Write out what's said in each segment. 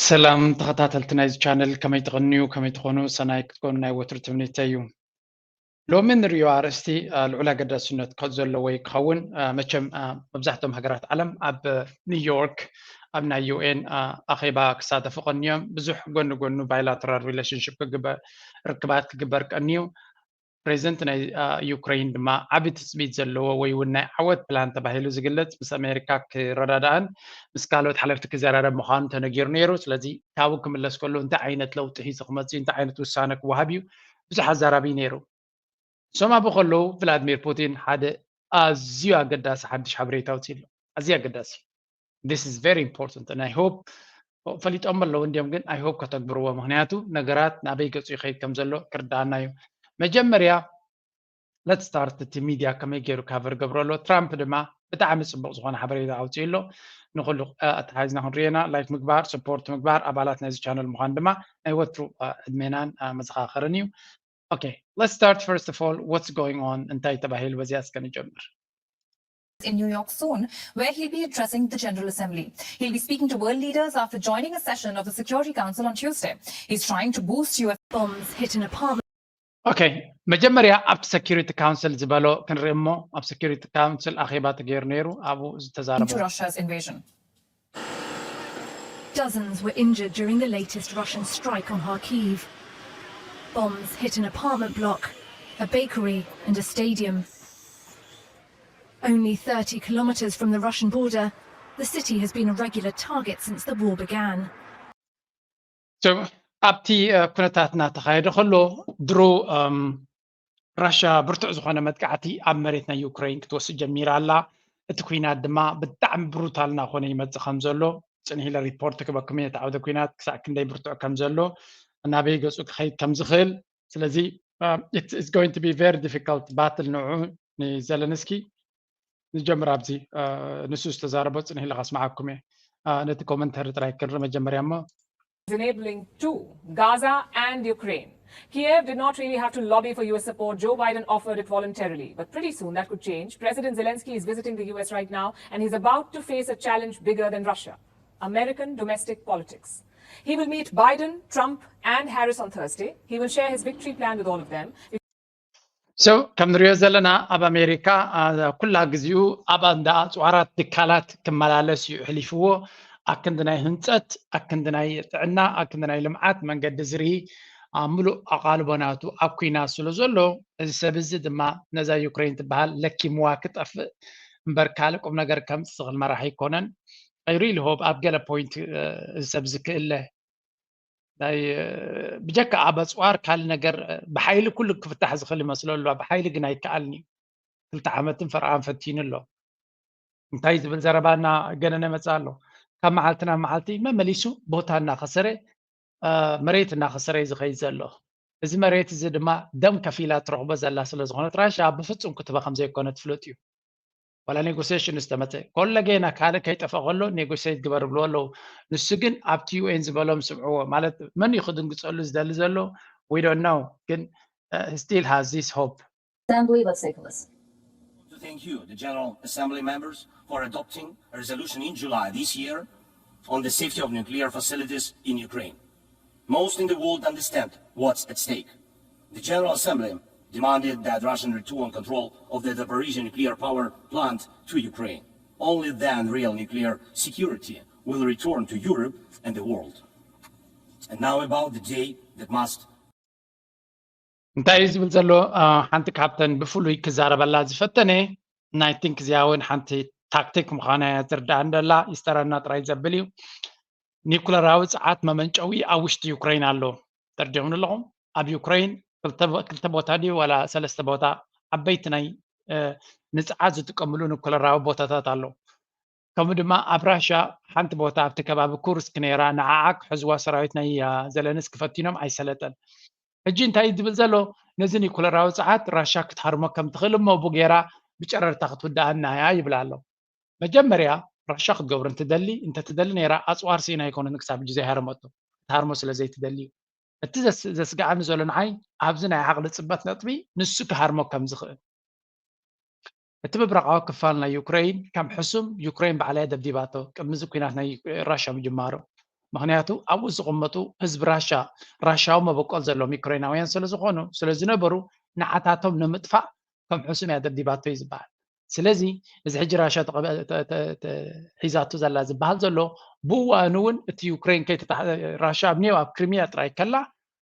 ሰላም ተኸታተልቲ ናይዚ ቻነል፣ ከመይ ትቕንዩ፣ ከመይ ትኾኑ? ሰናይ ክትኮኑ ናይ ወትሩ ትምኒተይ እዩ። ሎሚ ንርእዮ ኣርእስቲ፣ አ፣ ልዑል ኣገዳስነት ከ-፣ ዘለዎ እዩ ክኸውን። አ፣ መቸም፣ አ፣ መብዛሕትኦም ሃገራት ዓለም ኣብ ኒውዮርክ ኣብ ናይ ዩ ኤን፣ አ፣ ኣኼባ ክሳተፉ ቀንዮም። ብዙሕ ጎኒ ጎኑ ባይላተራል ሪሌሽንሽፕ ክግበር፣ ርክባት ክግበር ቀንዩ። ፕሬዚደንት ናይ፣ አ፣ ዩክሬን ድማ ዓቢ ትጽቢት ዘለዎ ወይ እውን ናይ ዓወት ፕላን ተባሂሉ ዝግለጽ ምስ ኣሜሪካ ክረዳዳእን ምስ ካልኦት ሓለፍቲ ክዘራረብ ምዃኑ ተነጊሩ ነይሩ። ስለዚ ካብኡ ክምለስ ከሎ እንታይ ዓይነት ለውጢ ሒዙ ክመጽእ እዩ፣ እንታይ ዓይነት ውሳነ ክወሃብ እዩ ብዙሕ ኣዛራቢ ነይሩ። እሶም ኣብኡ ከለዉ ቭላድሚር ፑቲን ሓደ ኣዝዩ ኣገዳሲ ሓድሽ ሓበሬታ ኣውፅኡ ኣሎ። ኣዝዩ ኣገዳሲ። This is very important and I hope ፈሊጦም ኣለዉ እንዲዮም፣ ግን I hope ከተግብርዎ፣ ምክንያቱ ነገራት ናበይ ገፁ ይኸይድ ከም ዘሎ ክርዳኣና እዩ። መጀመርያ let's start፣ እቲ ሚድያ ከመይ ገይሩ ካቨር ገብሮ ኣሎ። ትራምፕ ድማ ብጣዕሚ ፅቡቅ ዝኮነ ሓበሬታ ኣውፅኡ ኣሎ። ንኩሉ፣ አ፣ ኣተሓሒዝና ክንሪኦ ኢና። ላይክ ምግባር፣ ሰፖርት ምግባር፣ ኣባላት ናይዚ ቻነል ምኳን ድማ ናይ ወትሩ፣ አ፣ ዕድሜናን፣ አ፣ መዘኻኸርን እዩ። Okay, let's start first of all, what's going on? እንታይ ተባሂሉ? በዚኣ እስከ ንጀምር። In New York soon, where he'll be addressing the General Assembly. He'll be speaking to world leaders after joining a session of the Security Council on Tuesday. He's trying to boost U S. Bombs hit an apartment. Okay, መጀመርያ ኣብቲ ሰኪሪቲ ካውንስል ዝበሎ ክንርኢ እሞ፣ ኣብ ሰኪሪቲ ካውንስል ኣኼባ ተገይሩ ነይሩ፣ ኣብኡ ዝተዛረቦ። To Russia's invasion. Dozens were injured during the latest Russian strike on Kharkiv. Bombs hit an apartment block, a bakery, and a stadium. Only thirty kilometers from the Russian border, the city has been a regular target since the war began. So ኣብቲ ኩነታት እናተኻየደ ከሎ ድሮ ራሻ ብርቱዕ ዝኾነ መጥቃዕቲ ኣብ መሬት ናይ ዩክሬን ክትወስድ ጀሚራ ኣላ። እቲ ኩናት ድማ ብጣዕሚ ብሩታል እናኾነ ይመፅእ ከም ዘሎ ፅንሕ ኢለ ሪፖርት ክበኩም እየ። እቲ ዓውደ ኩናት ክሳዕ ክንደይ ብርቱዕ ከም ዘሎ፣ ናበይ ገፁ ክኸይድ ከም ዝኽእል። ስለዚ it's going to be very difficult battle ንዑ ንዘለንስኪ። ንጀምር ኣብዚ ንሱ ዝተዛረቦ ፅንሕ ኢለ ከስምዓኩም እየ። ነቲ ኮመንተሪ ጥራይ ክንርኢ መጀመርያ እሞ። Enabling two, Gaza and Ukraine. Kiev did not really have to lobby for U S support. Joe Biden offered it voluntarily. But pretty soon that could change. President Zelensky is visiting the U S right now, and he's about to face a challenge bigger than Russia: American domestic politics. He will meet Biden, Trump, and Harris on Thursday. He will share his victory plan with all of them. So ከም ንሪኦ ዘለና ኣብ ኣሜሪካ ኩላ ግዚኡ ኣብ እንዳ ኣፅዋራት ትካላት ክመላለስ እዩ ኣሕሊፍዎ። ኣክንዲ ናይ ህንፀት፣ ኣክንዲ ናይ ጥዕና፣ ኣክንዲ ናይ ልምዓት መንገዲ ዝርኢ ሙሉእ ኣቓልቦ ናቱ ኣብ ኩናት ስለ ዘሎ፣ እዚ ሰብ እዚ ድማ ነዛ ዩክሬን ትበሃል ለኪምዋ ክጠፍእ እምበር ካልእ ቁም ነገር ከምፅእ ዝኽእል መራሒ ኣይኮነን። I really hope ኣብ ገለ ፖይንት እዚ ሰብ እዚ ክእለ ናይ ብጀካ ኣብ ኣፅዋር ካልእ ነገር ብሓይሊ ኩሉ ክፍታሕ ዝኽእል ይመስሎ ኣሎ። ብሓይሊ ግን ኣይከኣልን እዩ። ክልተ ዓመትን ፈረቓን ፈቲኑ ኣሎ። እንታይ ዝብል ዘረባ እናገነነ መፅእ ኣሎ። ካብ መዓልቲ ናብ መዓልቲ መመሊሱ ቦታ እናኸሰረ፣ መሬት እናኸሰረ እዩ ዝኸይድ ዘሎ። እዚ መሬት እዚ ድማ ደም ከፊላ ትረኽቦ ዘላ ስለ ዝኾነት ራሻ ብፍፁም ክትበ ከም ዘይኮነ ትፍለጥ እዩ። ዋላ ኔጎሲሽን ዝተመፀ ኮለጌና ካልእ ከይጠፈ ከሎ ኔጎሲት ግበር ብልዎ ኣለዉ። ንሱ ግን ኣብቲ ዩ ኤን ዝበሎም ስምዕዎ። ማለት መን እዩ ክድንግፀሉ ዝደሊ ዘሎ? We don't know፣ ግን he still has this hope። Assembly, let's take a listen. To thank you, the General Assembly members, for adopting a resolution in July this year on the safety of nuclear facilities in Ukraine. Most in the world understand what's at stake. The General Assembly demanded that Russian return control of the Zaporizhia nuclear power plant to Ukraine. Only then real nuclear security will return to Europe and the world. And now about the day that must እንታይ እዩ ዝብል ዘሎ? ሓንቲ ካብተን ብፍሉይ ክዛረበላ ዝፈተነ ናይ ቲንክ እዚኣ እውን ሓንቲ ታክቲክ ምዃና እያ ዝርዳእ እንደላ ይስተረና ጥራይ ዘብል እዩ። ኒኩለራዊ ፀዓት መመንጨዊ ኣብ ውሽጢ ዩክሬን ኣሎ። ተርዲኹም ኣለኹም? ኣብ ዩክሬን ክልተ ቦታ ድዩ ዋላ ሰለስተ ቦታ ዓበይቲ ናይ ንፀዓት ዝጥቀምሉ ኒኩለራዊ ቦታታት ኣሎ። ከምኡ ድማ ኣብ ራሻ ሓንቲ ቦታ ኣብቲ ከባቢ ኩርስክ ነይራ፣ ንዓዓ ክሕዝዋ ሰራዊት ናይ ዘለንስኪ ፈቲኖም ኣይሰለጠን። ሕጂ እንታይ እዩ ዝብል ዘሎ? ነዚ ኒኩለራዊ ፀዓት ራሻ ክትሃርሞ ከም ትኽእል እሞ ብጌራ ብጨረርታ ክትውድኣና እያ ይብል ኣሎ። መጀመርያ ራሻ ክትገብሮ እንትደሊ እንተትደሊ ነይራ ኣፅዋር ስኢና ኣይኮነትን ክሳብ ሕጂ ዘይሃረመቶ፣ ክትሃርሞ ስለ ዘይትደሊ እዩ። እቲ ዘስግኣኒ ዘሎ ንዓይ ኣብዚ ናይ ዓቕሊ ፅበት ነጥቢ ንሱ ክሃርሞ ከም ዝኽእል። እቲ ምብራቓዊ ክፋል ናይ ዩክረይን ከም ሕሱም ዩክረይን ባዕላ እያ ደብዲባቶ ቅድሚ እዚ ኲናት ናይ ራሻ ምጅማሩ። ምክንያቱ ኣብኡ ዝቕመጡ ህዝቢ ራሻ፣ ራሻዊ መበቆል ዘለዎም ዩክሬናውያን ስለ ዝኾኑ፣ ስለ ዝነበሩ፣ ንዓታቶም ንምጥፋእ ከም ሕሱም እያ ደብዲባቶ እዩ ዝበሃል። ስለዚ እዚ ሕጂ ራሻ ተቐበ- ተ- ተ- ተ- ሒዛቶ ዘላ ዝበሃል ዘሎ፣ ብእዋኑ እውን እቲ ዩክሬን ከይተታ- ራሻ ኣብ ኔው ኣብ ክሪሚያ ጥራይ ከላ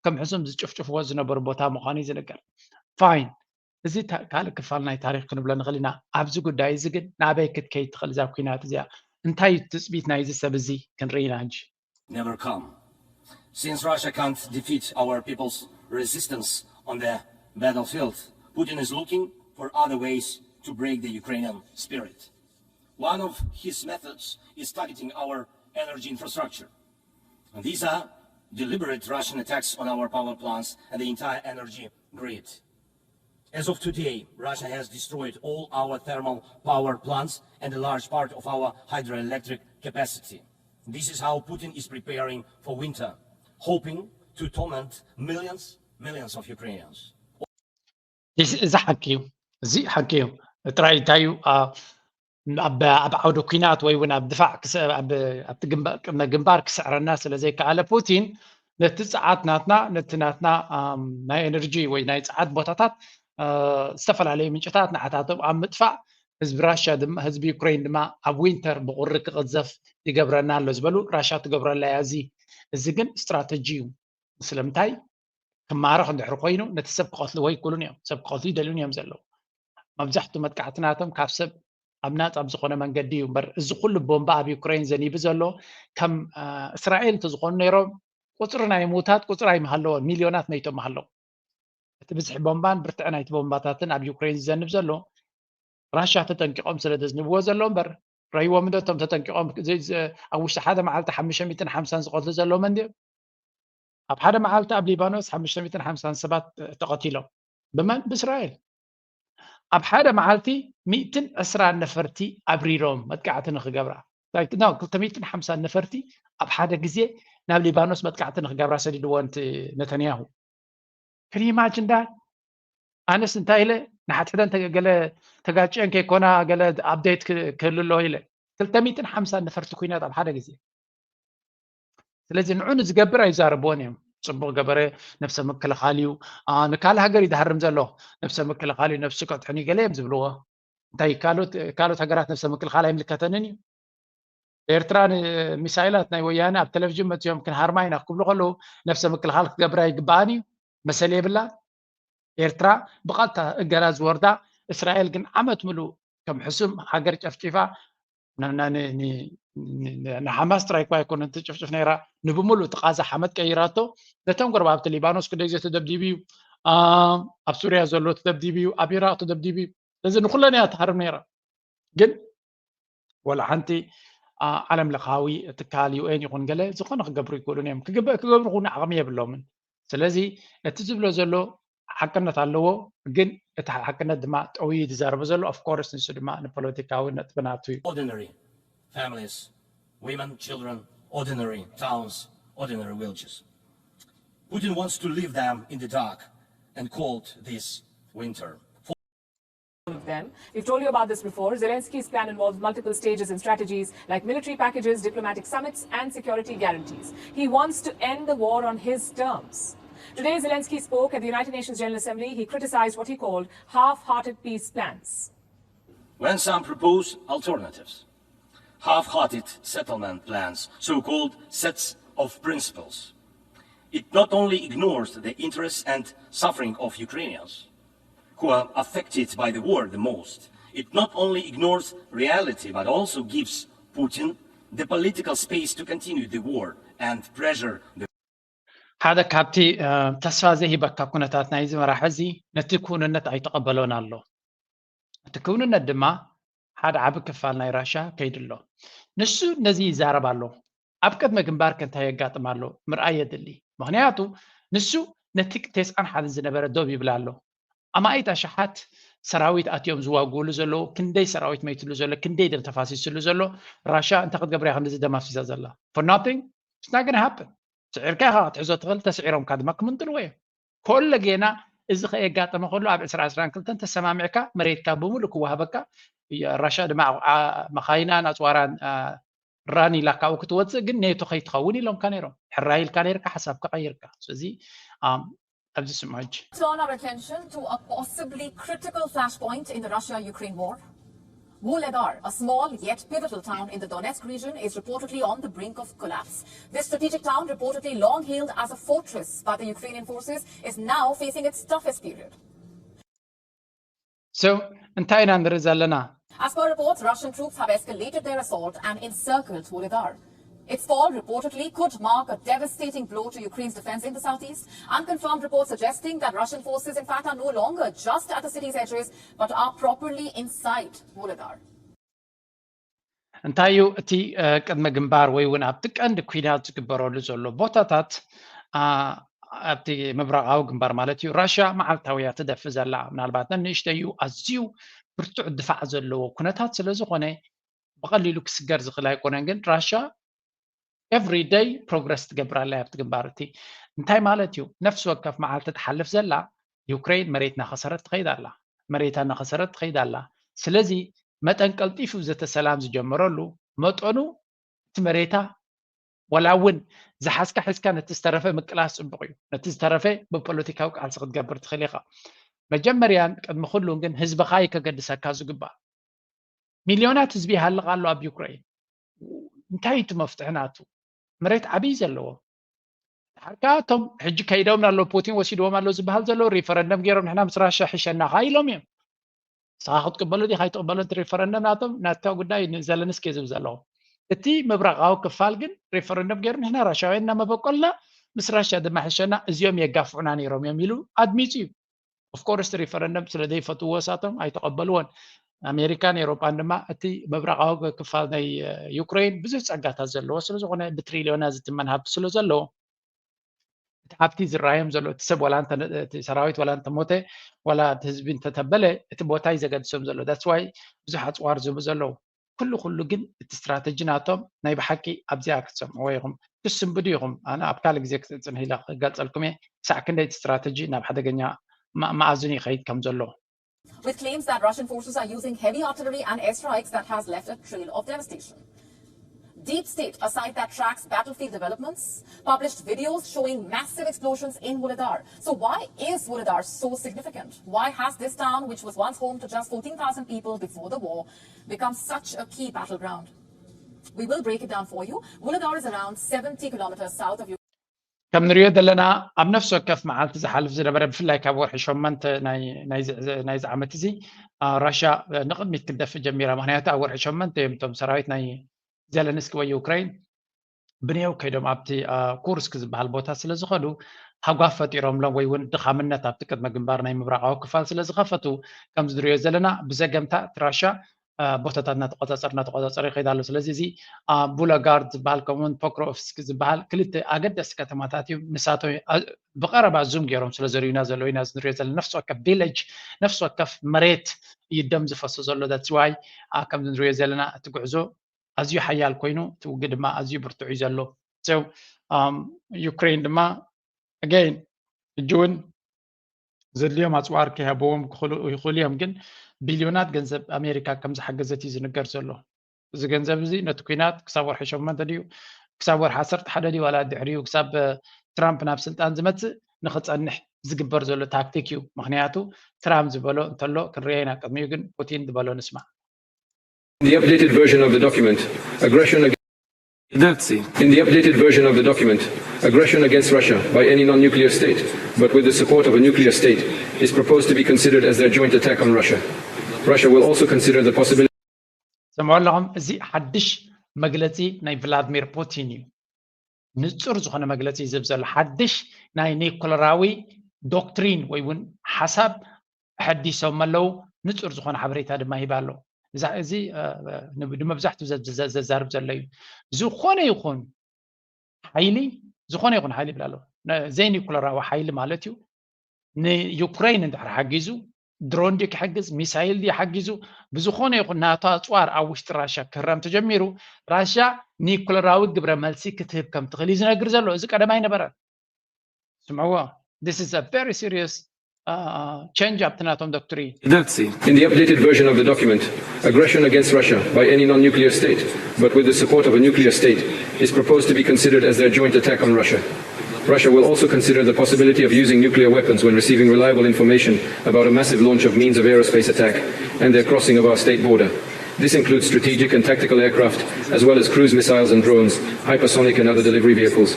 ከም ሕሱም ዝጭፍጭፍዎ ዝነበሩ ቦታ ምዃኑ እዩ ዝንገር። ፋይን፣ እዚ ታ- ካልእ ክፋል ናይ ታሪክ ክንብሎ ንኽእል ኢና። ኣብዚ ጉዳይ እዚ ግን ናበይ ክትከይድ ትኽእል እዛ ኩናት እዚኣ? እንታይ እዩ ትፅቢት ናይዚ ሰብ እዚ? ክንርኢ ኢና እንጂ። Never come. Since Russia can't defeat our people's resistance on the battlefield, Putin is looking for other ways to break the Ukrainian spirit. One of his methods is targeting our energy infrastructure. And these are deliberate Russian attacks on our power plants and the entire energy grid. As of today, Russia has destroyed all our thermal power plants and a large part of our hydroelectric capacity. This is how Putin is preparing for winter, hoping to torment millions, millions of Ukrainians. እዚ እዚ ሓቂ እዩ። እዚ ሓቂ እዩ። ጥራይ እንታይ እዩ? ኣብ ኣብ ዓውዲ ኩናት ወይ እውን ኣብ ድፋዕ ኣብቲ ግንባር ቅድመ ግንባር ክስዕረና ስለ ዘይከኣለ ፑቲን ነቲ ጸዓት ናትና ነቲ ናትና ናይ ኤነርጂ ወይ ናይ ጸዓት ቦታታት ዝተፈላለዩ ምንጭታት ንዓታቶም ኣብ ምጥፋእ ህዝቢ ራሽያ ድማ ህዝቢ ዩክሬን ድማ ኣብ ዊንተር ብቁሪ ክቕዘፍ ይገብረና ኣሎ ዝበሉ ራሽያ ትገብረላ እያ። እዚ እዚ ግን ስትራተጂ እዩ። ስለምንታይ ክማረኽ እንድሕር ኮይኑ ነቲ ሰብ ክቐትልዎ ኣይክእሉን እዮም። ሰብ ክቐትሉ ይደልዩን እዮም ዘለዉ። መብዛሕትኡ መጥቃዕቲ ናቶም ካብ ሰብ ኣብ ናጻ ብዝኾነ መንገዲ እዩ እምበር እዚ ኩሉ ቦምባ ኣብ ዩክሬን ዘኒቡ ዘሎ ከም እስራኤል እንተዝኾኑ ነይሮም ቁፅሪ ናይ ምውታት ቁፅሪ ኣይምሃለዎን፣ ሚልዮናት መይቶም ምሃለዉ። እቲ ብዝሒ ቦምባን ብርትዐ ናይቲ ቦምባታትን ኣብ ዩክሬን ዝዘንብ ዘሎ ራሻ ተጠንቂቖም ስለ ዘዝንብዎ ዘሎ እምበር ረይዎም እንዶ እቶም ተጠንቂቖም ኣብ ውሽጢ ሓደ መዓልቲ ሓሙሽተ ሚእትን ሓምሳን ዝቐትሉ ዘለዎም እንድዮም። ኣብ ሓደ መዓልቲ ኣብ ሊባኖስ ሓሙሽተ ሚእትን ሓምሳን ሰባት ተቐቲሎም ብመን ብእስራኤል። ኣብ ሓደ መዓልቲ ሚእትን ዕስራን ነፈርቲ ኣብሪሮም መጥቃዕቲ ንክገብራ ክልተ ሚእትን ሓምሳን ነፈርቲ ኣብ ሓደ ግዜ ናብ ሊባኖስ መጥቃዕቲ ንክገብራ ሰዲድዎ ነተንያሁ። Can you imagine that? ኣነስ እንታይ ኢለ ንሓድሕደን ገለ ተጋጭየን ከይኮና ገለ update ክህሉ ኣለዎ ኢለ ክልተ ሚእትን ሓምሳን ነፈርቲ ኩናት ኣብ ሓደ ግዜ። ስለዚ ንዑ ንዝገብር ኣይዛረብዎን እዮም። ፅቡቅ ገበረ ነብሰ ምክልኻል እዩ። ንካልእ ሃገር ይድሃርም ዘሎ ነብሰ ምክልኻል እዩ ነብሱ ከድሕን ገለ እዮም ዝብልዎ። እንታይ ካልኦት ሃገራት ነብሰ ምክልኻል ኣይምልከተንን እዩ። ኤርትራ ንሚሳይላት ናይ ወያነ ኣብ ቴሌቪዥን መፅዮም ክንሃርማ ኢና ክብሉ ከለዉ ነብሰ ምክልኻል ክትገብር ኣይግበኣን እዩ። መሰል የብላ። ኤርትራ ብቐጥታ እገዳ ዝወርዳ እስራኤል ግን ዓመት ምሉእ ከም ሕሱም ሃገር ጨፍጪፋ ንሓማስ ጥራይ እኳ ኣይኮነን ትጭፍጭፍ ነይራ ንብምሉእ እቲ ቃዛ ሓመድ ቀይራቶ። ነቶም ጎረባብቲ ሊባኖስ ክደይ ዘተደብዲቡ እዩ። ኣብ ሱርያ ዘሎ ተደብዲቡ እዩ። ኣብ ኢራቅ ተደብዲቡ እዩ። ስለዚ ንኩለን እያ ትሃርም ነይራ። ግን ወላ ሓንቲ ዓለም ለኻዊ ትካል ዩኤን ይኹን ገለ ዝኾነ ክገብሩ ይክእሉን እዮም። ክገብሩ ክውን ዓቕሚ የብሎምን። ስለዚ እቲ ዝብሎ ዘሎ ሓቅነት ኣለዎ፣ ግን እቲ ሓቅነት ድማ ጠውዩ ዝዛረቦ ዘሎ of course ንሱ ድማ ንፖለቲካዊ ነጥቢ ናቱ እዩ። Ordinary families, women, children, ordinary towns, ordinary villages. Putin wants to leave them in the dark and cold this winter. Of them. We've told you about this before. Zelensky's plan involves multiple stages and strategies like military packages, diplomatic summits, and security guarantees. He wants to end the war on his terms. Today, Zelensky spoke at the United Nations General Assembly. He criticized what he called half hearted peace plans. When some propose alternatives, half hearted settlement plans, so called sets of principles, it not only ignores the interests and suffering of Ukrainians, who are affected by the war the most. It not only ignores reality, but also gives Putin the political space to continue the war and pressure the ሓደ ካብቲ ተስፋ ዘይህበካ ኩነታት ናይዚ መራሒ እዚ ነቲ ክውንነት ኣይተቐበሎን ኣሎ። እቲ ክውንነት ድማ ሓደ ዓቢ ክፋል ናይ ራሻ ከይዱ ኣሎ። ንሱ ነዚ ይዛረብ ኣሎ። ኣብ ቅድመ ግንባር ከ እንታይ የጋጥም ኣሎ ምርኣይ የድሊ። ምኽንያቱ ንሱ ነቲ ተስዓን ሓደን ዝነበረ ደው ይብል ኣሎ። ኣማኢት ኣሽሓት ሰራዊት ኣትዮም ዝዋግኡሉ ዘለዉ፣ ክንደይ ሰራዊት መይትሉ ዘሎ፣ ክንደይ ደም ተፋሲስሉ ዘሎ፣ ራሻ እንታይ ክትገብር እያ ክንድዚ ደም ኣፍሲሳ ዘላ? For nothing? It's not gonna happen። ስዒርካ ኢኻ ክትሕዞ ትኽእል፣ ተስዒሮምካ ድማ ክምንጥልዎ እዮም። ኮለ ጌና እዚ ከየጋጠመ ከሎ ኣብ ዕስራ ዕስራን ክልተን ተሰማሚዕካ መሬትካ ብምሉእ ክወሃበካ ራሻ ድማ መኻይናን ኣፅዋራን ራን ኢላ ካብኡ ክትወፅእ ግን ኔቶ ከይትኸውን ኢሎምካ ነይሮም። ሕራይ ኢልካ ነይርካ፣ ሓሳብካ ቀይርካ። ስለዚ ኣብዚ ስምዑ ሕጂ። Turn our attention to a possibly critical flashpoint in the Russia-Ukraine war. Vuhledar, a small yet pivotal town in the Donetsk region, is reportedly on the brink of collapse. This strategic town, reportedly long hailed as a fortress by the Ukrainian forces, is now facing its toughest period. So እንታይ ኢና ንርኢ ዘለና? As per reports, Russian troops have escalated their assault and encircled Vuhledar. Its fall reportedly could mark a devastating blow to Ukraine's defense in the southeast. Unconfirmed reports suggesting that Russian forces, in fact, are no longer just at the city's edges, but are properly inside Vuhledar. እንታይ እዩ እቲ ቅድመ ግንባር ወይ እውን ኣብቲ ቀንዲ ኩናት ዝግበረሉ ዘሎ ቦታታት? ኣብቲ ምብራቓዊ ግንባር ማለት እዩ። ራሽያ መዓልታዊ እያ ትደፊ ዘላ። ምናልባት ነንእሽተይ እዩ፣ ኣዝዩ ብርቱዕ ድፋዕ ዘለዎ ኩነታት ስለ ዝኾነ ብቐሊሉ ክስገር ዝኽእል ኣይኮነን። ግን ራሽያ every day progress ትገብር ኣላ ኣብቲ ግንባር። እቲ እንታይ ማለት እዩ? ነፍሲ ወከፍ መዓልቲ ትሓልፍ ዘላ ዩክሬን መሬት እናኸሰረት ትኸይድ ኣላ፣ መሬታ እናኸሰረት ትኸይድ ኣላ። ስለዚ መጠን ቀልጢፉ ዘተ ሰላም ዝጀመረሉ መጠኑ እቲ መሬታ ዋላ እውን ዝሓዝካ ሒዝካ ነቲ ዝተረፈ ምቅላስ ፅቡቕ እዩ። ነቲ ዝተረፈ ብፖለቲካዊ ቃልሲ ክትገብር ትኽእል ኢኻ። መጀመርያን ቅድሚ ኩሉን ግን ህዝብኻ እዩ ከገድሰካ ዝግባእ። ሚልዮናት ህዝቢ ይሃልቕ ኣሎ ኣብ ዩክሬን። እንታይ እቲ መፍትሒ ናቱ? መሬት ዓብዪ ዘለዎ። ድሓር ከዓ እቶም ሕጂ ከይዶም ኣሎ ፑቲን ወሲድዎም ኣሎ ዝበሃል ዘሎ ሪፈረንደም ገይሮም ንሕና ምስ ራሻ ሕሸና ኸዓ ኢሎም እዮም። ንስኻ ክትቅበሎ ዲኻ ኣይትቕበሎ እቲ ሪፈረንደም ናቶም ናታ ጉዳይ ንዘለንስኪ ዝብል ዘለኹ። እቲ ምብራቓዊ ክፋል ግን ሪፈረንደም ገይሩ ንሕና ራሻውያን እናመበቆልና ምስ ራሻ ድማ ሕሸና እዚኦም የጋፍዑና ነይሮም እዮም ኢሉ ኣድሚፁ እዩ። ኦፍኮርስ ሪፈረንደም ስለ ዘይፈትዎ እሳቶም ኣይተቐበልዎን። ኣሜሪካን ኤሮጳን ድማ እቲ ምብራቓዊ ክፋል ናይ ዩክሬን ብዙሕ ጸጋታት ዘለዎ ስለ ዝኾነ ብትሪልዮና ዝትመን ሃብቲ ስለ ዘለዎ እቲ ሃብቲ ዝረኣዮም ዘሎ እቲ ሰብ ዋላ እቲ ሰራዊት ዋላ እንተሞተ ዋላ እቲ ህዝቢ እንተተበለ እቲ ቦታ እዩ ዘገድሶም ዘሎ። ዳትስ ዋይ ብዙሕ ኣፅዋር ዝህቡ ዘለዉ። ኩሉ ኩሉ ግን እቲ ስትራተጂ ናቶም ናይ ብሓቂ ኣብዚኣ ክትሰምዕዎ ኢኹም። ትስንብዱ ኢኹም። ኣነ ኣብ ካልእ ግዜ ክፅንሕ ኢለ ክገልፀልኩም እየ ክሳዕ ክንደይ እቲ ስትራተጂ ናብ ሓደገኛ መኣዝኑ ይኸይድ ከም ዘሎ። With claims that Russian forces are using heavy artillery and airstrikes that has left a trail of devastation. Deep State, a site that tracks battlefield developments, published videos showing massive explosions in Vuhledar. So why is Vuhledar so significant? Why has this town, which was once home to just fourteen thousand people before the war, become such a key battleground? We will break it down for you. Vuhledar is around seventy kilometers south of ከም ንሪኦ ዘለና ኣብ ነፍሲ ወከፍ መዓልቲ ዝሓልፍ ዝነበረ ብፍላይ ካብ ወርሒ ሸመንተ ናይዚ ዓመት እዚ ራሽያ ንቕድሚት ክትደፍእ ጀሚራ። ምክንያቱ ኣብ ወርሒ ሸመንተ እዮም እቶም ሰራዊት ናይ ዘለንስኪ ወይ ዩክሬን ብንየው ከይዶም ኣብቲ ኩርስክ ዝበሃል ቦታ ስለ ዝኸዱ ሃጓፍ ፈጢሮምሎም ወይ እውን ድኻምነት ኣብቲ ቅድመ ግንባር ናይ ምብራቃዊ ክፋል ስለ ዝኸፈቱ ከምዚ ንሪኦ ዘለና ብዘገምታ እቲ ራሽያ ቦታታት እናተቆፃፀረ እናተቆፃፀረ ይኸይድ ኣሎ። ስለዚ እዚ ቡለጋርድ ዝበሃል ከምኡውን ፖክሮቭስክ ዝበሃል ክልተ ኣገደስቲ ከተማታት እዩ። ንሳቶም ብቀረባ ዙም ገይሮም ስለ ዘርእዩና ዘሎ ኢና ንሪኦ ዘለና ነፍሲ ወከፍ ቪለጅ ነፍሲ ወከፍ መሬት እዩ ደም ዝፈሶ ዘሎ። ዳትስ ዋይ ከምዚ ንሪኦ ዘለና እቲ ጉዕዞ ኣዝዩ ሓያል ኮይኑ እቲ ውግእ ድማ ኣዝዩ ብርቱዕ እዩ ዘሎ። ዩክሬን ድማ ኣገይን ሕጂ እውን ዘድልዮም ኣፅዋር ክህብዎም ይኽእሉ እዮም። ግን ቢልዮናት ገንዘብ ኣሜሪካ ከም ዝሓገዘት እዩ ዝንገር ዘሎ። እዚ ገንዘብ እዚ ነቲ ኲናት ክሳብ ወርሒ ሸሞንተ ድዩ ክሳብ ወርሒ ዓሰርተ ሓደ ድዩ ዋላ ድሕሪኡ ክሳብ ትራምፕ ናብ ስልጣን ዝመፅእ ንክፀንሕ ዝግበር ዘሎ ታክቲክ እዩ። ምክንያቱ ትራምፕ ዝበሎ እንተሎ ክንሪኦ ኢና። ቅድሚኡ ግን ፑቲን ዝበሎ ንስማዕ። In the updated version of the document, aggression against редакции. In the updated version of the document, aggression against Russia by any non-nuclear state, but with the support of a nuclear state, is proposed to be considered as their joint attack on Russia. Russia will also consider the possibility. ሰምዑ ኣለኹም። እዚ ሓድሽ መግለፂ ናይ ቭላድሚር ፑቲን እዩ። ንፁር ዝኾነ መግለፂ እዩ ዝህብ ዘሎ። ሓድሽ ናይ ኒኩለራዊ ዶክትሪን ወይ እውን ሓሳብ ኣሐዲሶም ኣለዉ። ንፁር ዝኾነ ሓበሬታ ድማ ሂብ ኣሎ። እዚ ንመብዛሕትኡ ዘዛርብ ዘሎ እዩ። ዝኾነ ይኹን ሓይሊ ዝኾነ ይኹን ሓይሊ ይብል ኣሎ። ዘይኒኩለራዊ ሓይሊ ማለት እዩ። ንዩክሬን እንድሕር ሓጊዙ ድሮን ድዩ ክሕግዝ፣ ሚሳይል ድዩ ሓጊዙ፣ ብዝኾነ ይኹን ናቶ ኣፅዋር ኣብ ውሽጢ ራሽያ ክህረም ተጀሚሩ ራሽያ ኒኩለራዊ ግብረ መልሲ ክትህብ ከም ትኽእል እዩ ዝነግር ዘሎ። እዚ ቀደም ኣይነበረን። ስምዕዎ፣ this is a very serious ቸንጅ ኣብቲ ናቶም ዶክትሪን In the updated version of the document, aggression against Russia by any non nuclear state, but with the support of a nuclear state, is proposed to be considered as their joint attack on Russia. Russia will also consider the possibility of using nuclear weapons when receiving reliable information about a massive launch of means of aerospace attack and their crossing of our state border. This includes strategic and tactical aircraft, as well as cruise missiles and drones, hypersonic and other delivery vehicles.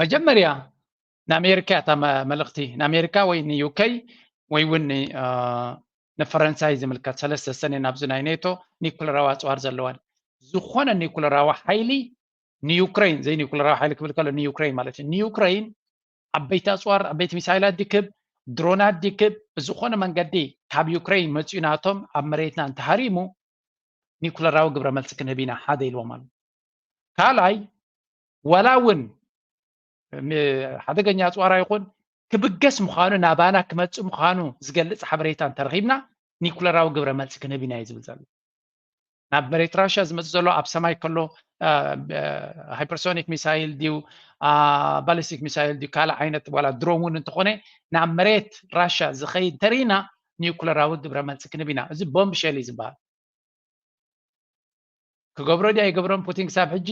መጀመርያ ንኣሜሪካ እታ መልእኽቲ ንኣሜሪካ ወይ ንዩከይ ወይ እውን ንፈረንሳይ ዝምልከት ሰለስተ ሰነ ናብዚ ናይ ኔቶ ኒኩለራዊ ኣፅዋር ዘለዋን ዝኾነ ኒኩለራዊ ሓይሊ ንዩክሬን ዘይኒኩለራዊ ሓይሊ ክብል ከሎ ንዩክሬን ማለት እዩ ንዩክሬን ዓበይቲ ኣፅዋር ዓበይቲ ሚሳይላት ድክብ ድሮናት ድክብ ብዝኾነ መንገዲ ካብ ዩክሬን መፅኡ ናቶም ኣብ መሬትና እንተሃሪሙ ኒኩለራዊ ግብረ መልሲ ክንህብ ኢና ሓደ ኢልዎም ኣሎ ካልኣይ ዋላ እውን ሓደገኛ ኣፅዋራ ይኹን ክብገስ ምዃኑ ናባና ክመፅእ ምዃኑ ዝገልፅ ሓበሬታ እንተረኺብና ኒኩለራዊ ግብረ መልሲ ክንህብ ኢና እዩ ዝብል ዘሎ ናብ መሬት ራሽያ ዝመፅእ ዘሎ ኣብ ሰማይ ከሎ ሃይፐርሶኒክ ሚሳይል ድዩ ባሊስቲክ ሚሳይል ድዩ ካልእ ዓይነት ዋላ ድሮን እውን እንተኾነ ናብ መሬት ራሽያ ዝኸይድ እንተርኢና ኒኩለራዊ ግብረ መልሲ ክንህብ ኢና እዚ ቦምብ ሸል እዩ ዝበሃል ክገብሮ ድያ ይገብሮም ፑቲን ክሳብ ሕጂ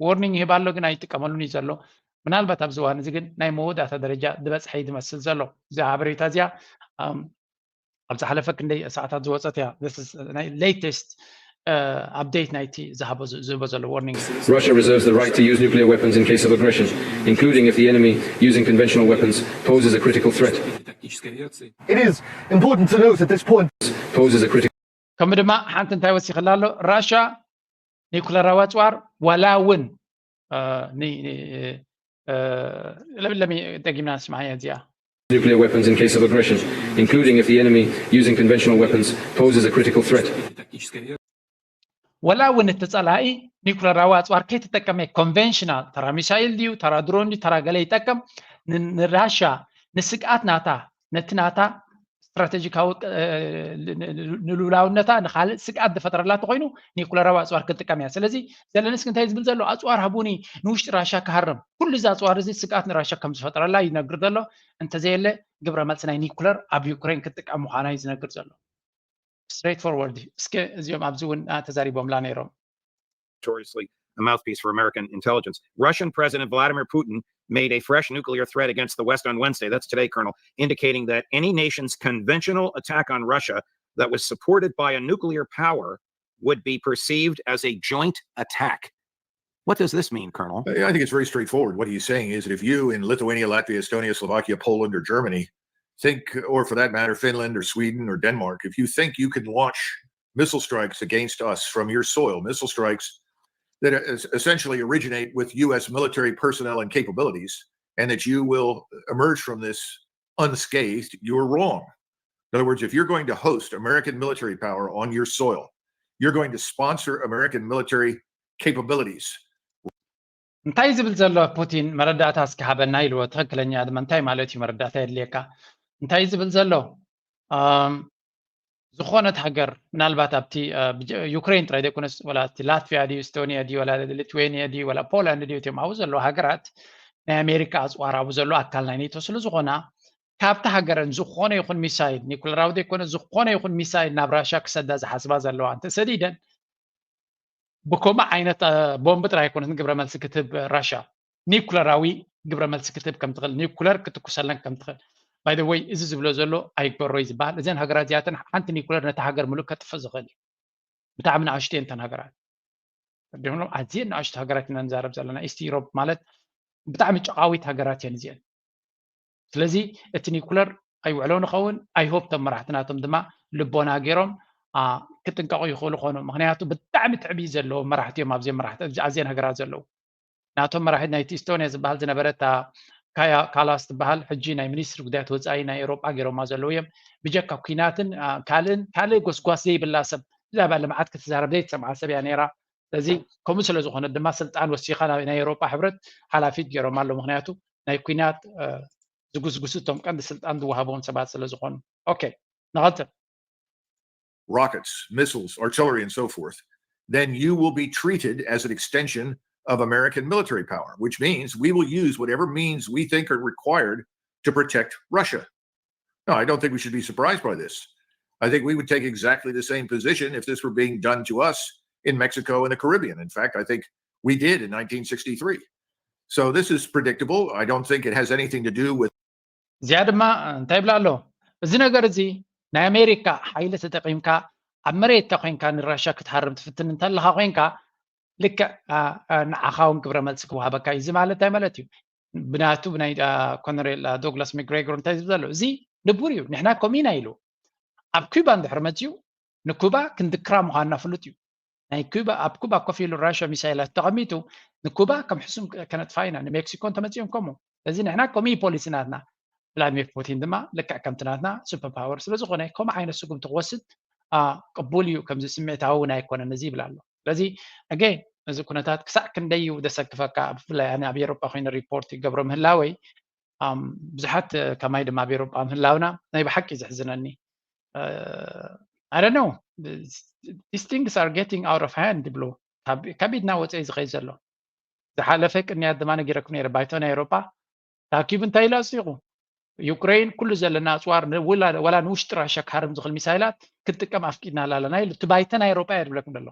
ዎርኒንግ ይህብ ኣሎ ግን ኣይጥቀመሉን እዩ ዘሎ ምናልባት ኣብዚ እዋን እዚ ግን ናይ መወዳእታ ደረጃ ዝበፅሐ እዩ ዝመስል ዘሎ እዚ ሓበሬታ እዚኣ ኣብ ዝሓለፈ ክንደይ ሰዓታት ዝወፀት እያ ሌተስት ኣፕዴት ናይቲ ዝሃቦ ዝህቦ ዘሎ ዎርኒንግ Russia reserves the right to use nuclear weapons in case of aggression, including if the enemy, using conventional weapons, poses a critical threat. It is important to note at this point Poses a critical ከምኡ ድማ ሓንቲ እንታይ ወሲኽላ ኣሎ ራሻ ኒኩለራዊ ኣፅዋር ዋላ እውን ለሚ ደጊምና ንስማዓያ እዚኣ nuclear weapons in case of aggression, including if the enemy, using conventional weapons, poses a critical threat. ወላ እውን እቲ ፀላኢ ኒኩለራዊ ኣፅዋር ከይተጠቀመ ኮንቨንሽናል ተራ ሚሳይል ድዩ ተራ ድሮን ድዩ ተራ ገለ ይጠቀም ንራሻ ንስግኣት ናታ ነቲ ናታ ስትራቴጂካዊ ንልውላውነታ ንካልእ ስግኣት ዝፈጥረላ ተኮይኑ ኒኩለራዊ ኣፅዋር ክጥቀም እያ ስለዚ ዘለንስኪ እንታይ ዝብል ዘሎ ኣፅዋር ሃቡኒ ንውሽጢ ራሻ ክሃርም ኩሉ እዚ ኣፅዋር እዚ ስግኣት ንራሻ ከም ዝፈጥረላ ይነግር ዘሎ እንተዘየለ ግብረ መልሲ ናይ ኒኩለር ኣብ ዩክሬን ክትጥቀም ምዃና እዩ ዝነግር ዘሎ ስትሬት ፎርወርድ እስከ እዚኦም ኣብዚ እውን ተዛሪቦምላ ነይሮም notoriously a mouthpiece for American intelligence. Russian President Vladimir Putin made a fresh nuclear threat against the West on Wednesday. That's today, Colonel, indicating that any nation's conventional attack on Russia that was supported by a nuclear power would be perceived as a joint attack. What does this mean, Colonel? I think it's very straightforward. What he's saying is that if you in Lithuania, Latvia, Estonia, Slovakia, Poland, or Germany think, or for that matter, Finland or Sweden or Denmark, if you think you can launch missile strikes against us from your soil, missile strikes that essentially originate with U S military personnel and capabilities, and that you will emerge from this unscathed, you're wrong. In other words, if you're going to host American military power on your soil, you're going to sponsor American military capabilities. እንታይ ዝብል ዘሎ ፑቲን መረዳእታ እስኪ ሃበና ኢልዎ ትኽክለኛ ድማ እንታይ ማለት እዩ መረዳእታ የድልየካ እንታይ ዝብል ዘሎ ዝኾነት ሃገር ምናልባት ኣብቲ ዩክሬን ጥራይ ዘይኮነስ ወላ እቲ ላትቪያ ድዩ ስቶኒያ ድዩ ወላ ሊትዌኒያ ድዩ ወላ ፖላንድ ድዩ እቲኦም ኣብኡ ዘለዉ ሃገራት ናይ ኣሜሪካ ኣፅዋር ኣብኡ ዘሎ ኣካል ናይ ኔቶ ስለ ዝኾና ካብቲ ሃገረን ዝኾነ ይኹን ሚሳይል ኒኩለራዊ ዘይኮነ ዝኾነ ይኹን ሚሳይል ናብ ራሻ ክሰዳ ዝሓስባ ዘለዋ እንተሰዲደን ብከምኡ ዓይነት ቦምብ ጥራይ ኣይኮነትን ግብረ መልሲ ክትህብ ራሻ ኒኩለራዊ ግብረ መልሲ ክትህብ ከም ትኽእል ኒኩለር ክትኩሰለን ከም ትኽእል by the way እዚ ዝብሎ ዘሎ ኣይግበሮ እዩ ዝበሃል እዘን ሃገራት እዚኣተን ሓንቲ ኒኩለር ነቲ ሃገር ምሉእ ከጥፍእ ዝኽእል እዩ ብጣዕሚ ንኣሽቱ እየን እተን ሃገራት ዲብሎም ኣዝየን ንኣሽቱ ሃገራት ኢና ንዛረብ ዘለና ኢስት ኢሮፕ ማለት ብጣዕሚ ጨቓዊት ሃገራት እየን እዚአን ስለዚ እቲ ኒኩለር ኣይውዕሎ ንኸውን ኣይሆፕ ቶም መራሕቲ ናቶም ድማ ልቦና ገይሮም ክጥንቀቑ ይኽእሉ ኾኑ ምክንያቱ ብጣዕሚ ትዕብይ ዘለዎም መራሕቲ እዮም ኣብዚኦም መራሕቲ ኣዝየን ሃገራት ዘለዉ ናቶም መራሒት ናይቲ ኢስቶኒያ ዝበሃል ዝነበረ እታ ካያ ካላስ ትበሃል ሕጂ ናይ ሚኒስትሪ ጉዳያት ወፃኢ ናይ ኤሮጳ ገይሮማ ዘለዉ እዮም ብጀካ ኩናትን ካልእን ካልእ ጎስጓስ ዘይብላ ሰብ ብዛዕባ ልምዓት ክትዛረብ ዘይትሰምዓ ሰብ እያ ነይራ ስለዚ ከምኡ ስለ ዝኾነ ድማ ስልጣን ወሲኻ ናይ ኤሮጳ ሕብረት ሓላፊት ገይሮማ ኣሎ ምክንያቱ ናይ ኩናት ዝጉስጉሱ እቶም ቀንዲ ስልጣን ዝወሃቦም ሰባት ስለ ዝኾኑ ኦኬ ንቐፅል rockets, missiles, artillery, and so forth, then you will be treated as an extension of American military power, which means we will use whatever means we think are required to protect Russia. No, I don't think we should be surprised by this. I think we would take exactly the same position if this were being done to us in Mexico and the Caribbean. In fact, I think we did in nineteen sixty-three. So this is predictable. I don't think it has anything to do with እዚኣ ድማ እንታይ ይብላ ኣሎ? እዚ ነገር እዚ ናይ ኣሜሪካ ሓይሊ ተጠቂምካ ኣብ መሬት ኮንካ ንራሻ ክትሃርም ትፍትን እንተለካ ኮንካ ልክዕ ንዓኻ እውን ግብረ መልሲ ክወሃበካ እዩ። እዚ ማለት እንታይ ማለት እዩ? ብናቱ ብናይ ኮነሬል ዶግላስ መግሬጎር እንታይ ዝብል ዘሎ እዚ ንቡር እዩ። ንሕና ከምኡ ኢና ኢሉ ኣብ ኩባ እንድሕር መፅዩ ንኩባ ክንድክራ ምዃንና ፍሉጥ እዩ። ናይ ኩባ ኣብ ኩባ ኮፍ ኢሉ ራሻ ሚሳይላት ተቐሚጡ ንኩባ ከም ሕሱም ከነጥፋ ኢና። ንሜክሲኮ እንተመፂኦም ከምኡ። ስለዚ ንሕና ከምኡ ፖሊሲ ናትና። ቭላድሚር ፑቲን ድማ ልክዕ ከምቲ ናትና ሱፐር ፓወር ስለዝኾነ ከምኡ ዓይነት ስጉምቲ ክወስድ ቅቡል እዩ። ከምዚ ስምዒታዊ እውን ኣይኮነን እዚ ይብል ኣሎ። ስለዚ ኣገ እዚ ኩነታት ክሳዕ ክንደይ እዩ ዘሰክፈካ? ብፍላይ ኣነ ኣብ ኤሮጳ ኮይነ ሪፖርት ይገብሮ ምህላወይ ብዙሓት ከማይ ድማ ኣብ ኤሮጳ ምህላውና ናይ ብሓቂ ዘሕዝነኒ። I don't know, these things are getting out of hand ይብሉ። ካብ ኢድና ወፀ ዝኸይ ዘሎ ዝሓለፈ ቅንያት ድማ ነጊረኩም ነይረ። ባይቶ ናይ ኤሮጳ ታኪቡ እንታይ ኢሉ ኣፅዲቑ? ዩክሬን ኩሉ ዘለና ኣፅዋር ወላ ንውሽጢ ራሻ ክሃርም ዝኽእል ሚሳይላት ክትጥቀም ኣፍቂድና ኣለና ኢሉ። እቲ ባይቶ ናይ ኤሮጳ እየ ዝብለኩም ዘሎ።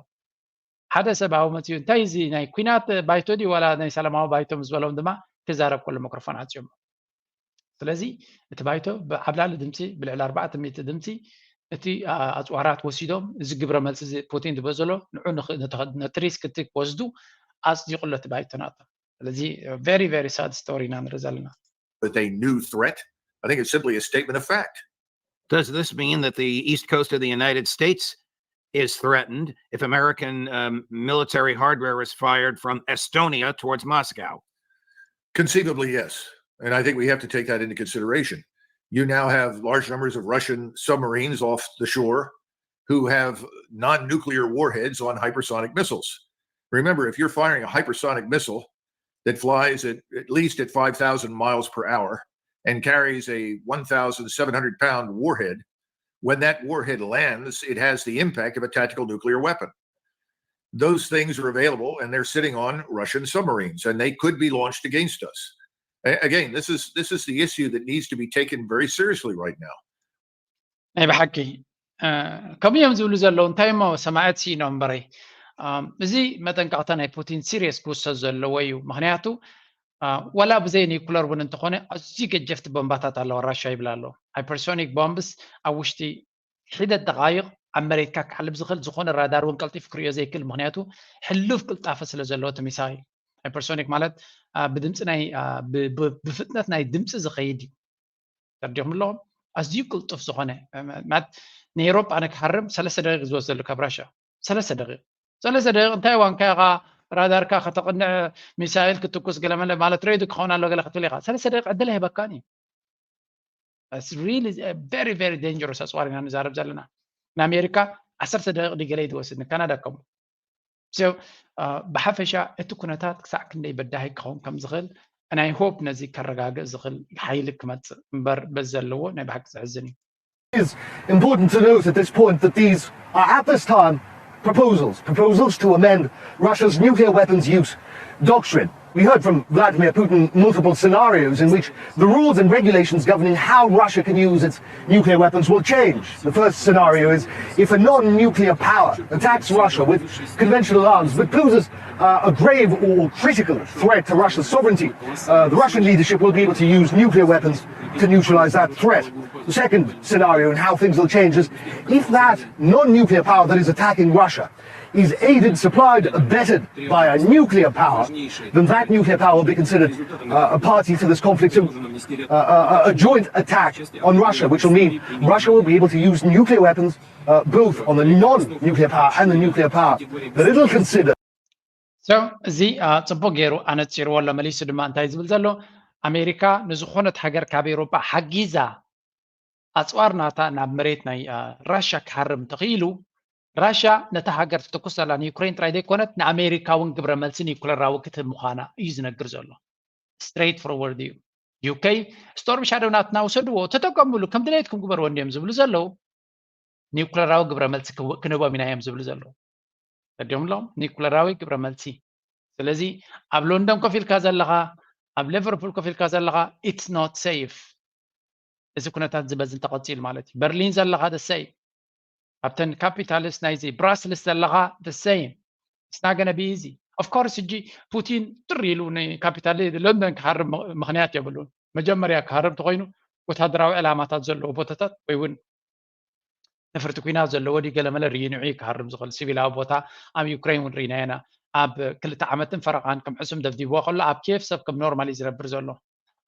ሓደ ሰብ ኣብኡ መፅዩ እንታይ እዚ ናይ ኩናት ባይቶ ድዩ ዋላ ናይ ሰላማዊ ባይቶ ምስ በሎም ድማ ክዛረብ ከሎ መክሮፎን ዓፅዮም። ስለዚ እቲ ባይቶ ብዓብላሊ ድምፂ ብልዕሊ ኣርባዕተ ሚእቲ ድምፂ እቲ ኣፅዋራት ወሲዶም እዚ ግብረ መልሲ ፑቲን ዝበዘሎ ንዑ ነቲ ሪስክ እቲ ክወስዱ ኣፅዲቑ ኣሎ እቲ ባይቶ ናቶ። ስለዚ very very sad story ኢና ንርኢ ዘለና። But they new threat. I think it's simply a statement of fact. Does this mean that the east coast of the United States is threatened if American um, military hardware is fired from Estonia towards Moscow? Conceivably, yes. And I think we have to take that into consideration. You now have large numbers of Russian submarines off the shore who have non nuclear warheads on hypersonic missiles. Remember, if you're firing a hypersonic missile that flies at, at least at five thousand miles per hour and carries a one thousand seven hundred pound warhead, when that warhead lands, it has the impact of a tactical nuclear weapon. Those things are available and they're sitting on Russian submarines and they could be launched against us. Again, this is this is the issue that needs to be taken very seriously right now. ናይ ብሓቂ ከምኡ እዮም ዝብሉ ዘለዉ። እንታይ እሞ ሰማዕት ሲኢኖም እምበረይ። እዚ መጠንቀቕታ ናይ ፑቲን ሲሪየስ ክውሰድ ዘለዎ እዩ። ምክንያቱ ዋላ ብዘይ ኒኩለር እውን እንተኾነ ኣዝዩ ገጀፍቲ ቦምባታት ኣለዋ ራሻ ይብል ኣሎ። ሃይፐርሶኒክ ቦምብስ ኣብ ውሽጢ ሒደት ደቃይቕ ኣብ መሬትካ ክዓልብ ዝኽእል ዝኾነ ራዳር እውን ቀልጢፉ ክሪኦ ዘይክእል። ምክንያቱ ሕሉፍ ቅልጣፈ ስለ ዘለዎ እቲ ሚሳይል ሃይፐርሶኒክ ማለት ብድምፂ ናይ ብፍጥነት ናይ ድምፂ ዝኸይድ እዩ። ተርዲኹም ኣለኹም ኣዝዩ ቅልጡፍ ዝኾነ ማለት ንኤሮጳ ንክሃርም ሰለስተ ደቂቕ ዝወስደሉ ካብ ራሻ ሰለስተ ደቂቕ ሰለስተ ደቂቕ እንታይ ዋንካ ኢኻ ራዳርካ ከተቕንዕ ሚሳይል ክትኩስ ገለመለ ማለት ሬዲ ክኸውን ኣሎ ገለ ክትብል ኢኻ ሰለስተ ደቂቕ ዕድል ኣይህበካን እዩ። It's really very very dangerous ኣፅዋር ኢና ንዛረብ ዘለና። ንኣሜሪካ ዓሰርተ ደቂቕ ድገለ ይትወስድ ንካናዳ ከምኡ። ብሓፈሻ እቲ ኩነታት ክሳዕ ክንደይ በዳሂ ክኸውን ከም ዝኽእል ናይ ሆፕ ነዚ ከረጋግእ ዝኽእል ሓይሊ ክመፅእ እምበር በዚ ዘለዎ ናይ ብሓቂ ዘሕዝን እዩ። It is important to note at this point that these are at this time proposals, proposals to amend Russia's nuclear weapons use doctrine. We heard from Vladimir Putin multiple scenarios in which the rules and regulations governing how Russia can use its nuclear weapons will change. The first scenario is if a non nuclear power attacks Russia with conventional arms but poses uh, a grave or critical threat to Russia's sovereignty, uh, the Russian leadership will be able to use nuclear weapons to neutralize that threat. The second scenario in how things will change is if that non nuclear power that is attacking Russia is aided, supplied, abetted by a nuclear power, then that nuclear power will be considered uh, a party to this conflict, so uh, a joint attack on Russia, which will mean Russia will be able to use nuclear weapons uh, both on the non-nuclear power and the nuclear power that it'll consider. So እዚ ጽቡቅ ገይሩ ኣነጺርዎ ኣሎ። መሊሱ ድማ እንታይ ዝብል ዘሎ ኣሜሪካ ንዝኾነት ሃገር ካብ ኤውሮጳ ሓጊዛ ኣጽዋር ናታ ናብ መሬት ናይ ራሻ ክሃርም ተኽኢሉ ራሻ ነታ ሃገር ትተኩስ ዘላ ንዩክሬን ጥራይ ዘይኮነት ንኣሜሪካ እውን ግብረ መልሲ ኒኩለራዊ ክትህብ ምዃና እዩ ዝነግር ዘሎ። ስትሬት ፎርወርድ እዩ። ዩኬ ስቶርም ሻዶው ናትና ውሰድዎ ተጠቀምሉ ከም ድሌትኩም ግበርዎ እንዲዮም ዝብሉ ዘለዉ። ኒኩለራዊ ግብረ መልሲ ክንህቦም ኢና እዮም ዝብሉ ዘለዉ። ተዲዮም ኣለዎም ኒኩለራዊ ግብረ መልሲ። ስለዚ ኣብ ሎንደን ኮፍ ኢልካ ዘለኻ ኣብ ሊቨርፑል ኮፍ ኢልካ ዘለኻ it's not safe። እዚ ኩነታት ዝበዝ እንተቐፂል ማለት እዩ። በርሊን ዘለኻ ደሰይ ኣብተን ካፒታልስ ናይዚ ብራስልስ ዘለኻ ደሰይ ስናገነ ቢዚ ኦፍኮርስ። ሕጂ ፑቲን ጥር ኢሉ ንካፒታል ሎንደን ክሃርም ምኽ- ምኽንያት የብሉን። መጀመርያ ክሃርም ተኮይኑ ወታደራዊ ዕላማታት ዘለዎ ቦታታት ወይ እውን ነፍርቲ ኩናት ዘለዎ ድዩ ገለመለ ርኢንዑ እዩ ክሃርም ዝኽእል። ሲቪላዊ ቦታ ኣብ ዩክሬን እውን ርኢና ኢና። ኣብ ክልተ ዓመትን ፈረቓን ከም ሕሱም ደብዲብዎ ከሎ ኣብ ኬፍ ሰብ ከም ኖርማል እዩ ዝነብር ዘሎ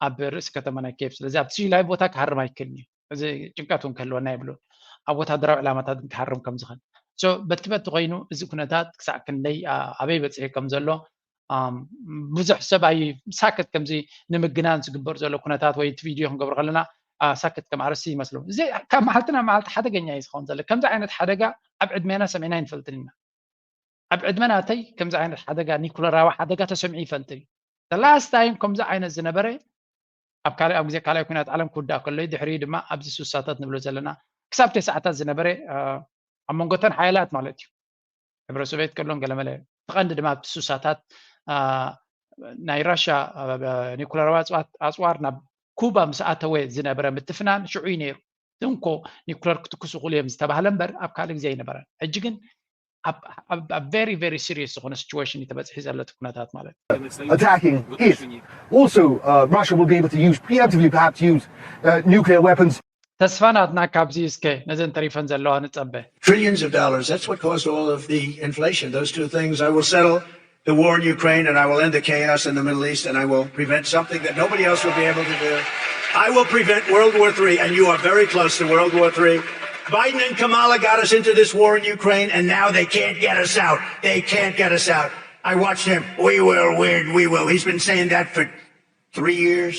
ኣብ ርእሲ ከተማ ናይ ኬፍ። ስለዚ ኣብ ሲቪላዊ ቦታ ክሃርም ኣይክእልን እዩ። እዚ ጭንቀት እውን ክህልወና የብሉን። ኣብ ወታደራዊ ዕላማታት ግን ክሃርም ከም ዝኽእል። ሶ በቲ በቲ ኮይኑ እዚ ኩነታት ክሳዕ ክንደይ ኣ- ኣበይ በፂሑ ከም ዘሎ ኣም፣ ብዙሕ ሰብ ኣይ ሳክት ከምዚ ንምግናን ዝግበር ዘሎ ኩነታት ወይ እቲ ቪድዮ ክንገብሮ ከለና ኣ፣ ሳክት ከም ኣርእስቲ ይመስሉ። እዚ ካብ መዓልቲ ናብ መዓልቲ ሓደገኛ እዩ ዝኸውን ዘሎ። ከምዚ ዓይነት ሓደጋ ኣብ ዕድሜና ሰሚዕና ኣይንፈልጥን ኢና። ኣብ ዕድመ ናተይ ከምዚ ዓይነት ሓደጋ ኒኩለራዊ ሓደጋ ተሰሚዑ ይፈልጥ እዩ። ላስት ታይም ከምዚ ዓይነት ዝነበረ ኣብ ካልእ ኣብ ግዜ ካልኣይ ኩናት ዓለም ክውዳእ ከሎ እዩ። ድሕሪኡ ድማ ኣብዚ ሱሳታት ንብሎ ዘለና ክሳብ ተስዓታት ዝነበረ ኣ፣ ኣብ መንጎተን ሓይላት ማለት እዩ። ሕብረ ሶቪየት ከሎን ገለመለ እቲ ቀንዲ ድማ ኣብቲ ሱሳታት ኣ፣ ናይ ራሻ ኒኩለራዊ ኣፅዋት- ኣፅዋር ናብ ኩባ ምስ ኣተወ ዝነበረ ምትፍናን ሽዑ እዩ ነይሩ። እንኮ ኒኩለር ክትኩሱ ይኽእሉ እዮም ዝተባህለ እምበር ኣብ ካልእ ግዜ ኣይነበረን። ሕጂ ግን ኣብ ኣብ- ኣብ ቨሪ ቨሪ ሲሪየስ ዝኾነ ሲቹዌሽን እዩ ተበፅሒ ዘሎ እቲ ኩነታት ማለት እዩ። attacking it. Also, uh, Russia will be able to use preemptively, perhaps use uh, nuclear weapons. ተስፋ ናትና ካብዚ እስከ ነዘን ተሪፈን ዘለዋ ንፀበ። Trillions of dollars. That's what caused all of the inflation. Those two things. I will settle the war in Ukraine and I will end the chaos in the Middle East and I will prevent something that nobody else will be able to do. I will prevent World War Three, and you are very close to World War Three. Biden and Kamala got us into this war in Ukraine, and now they can't get us out. They can't get us out. I watched him. We will win. We will. He's been saying that for three years.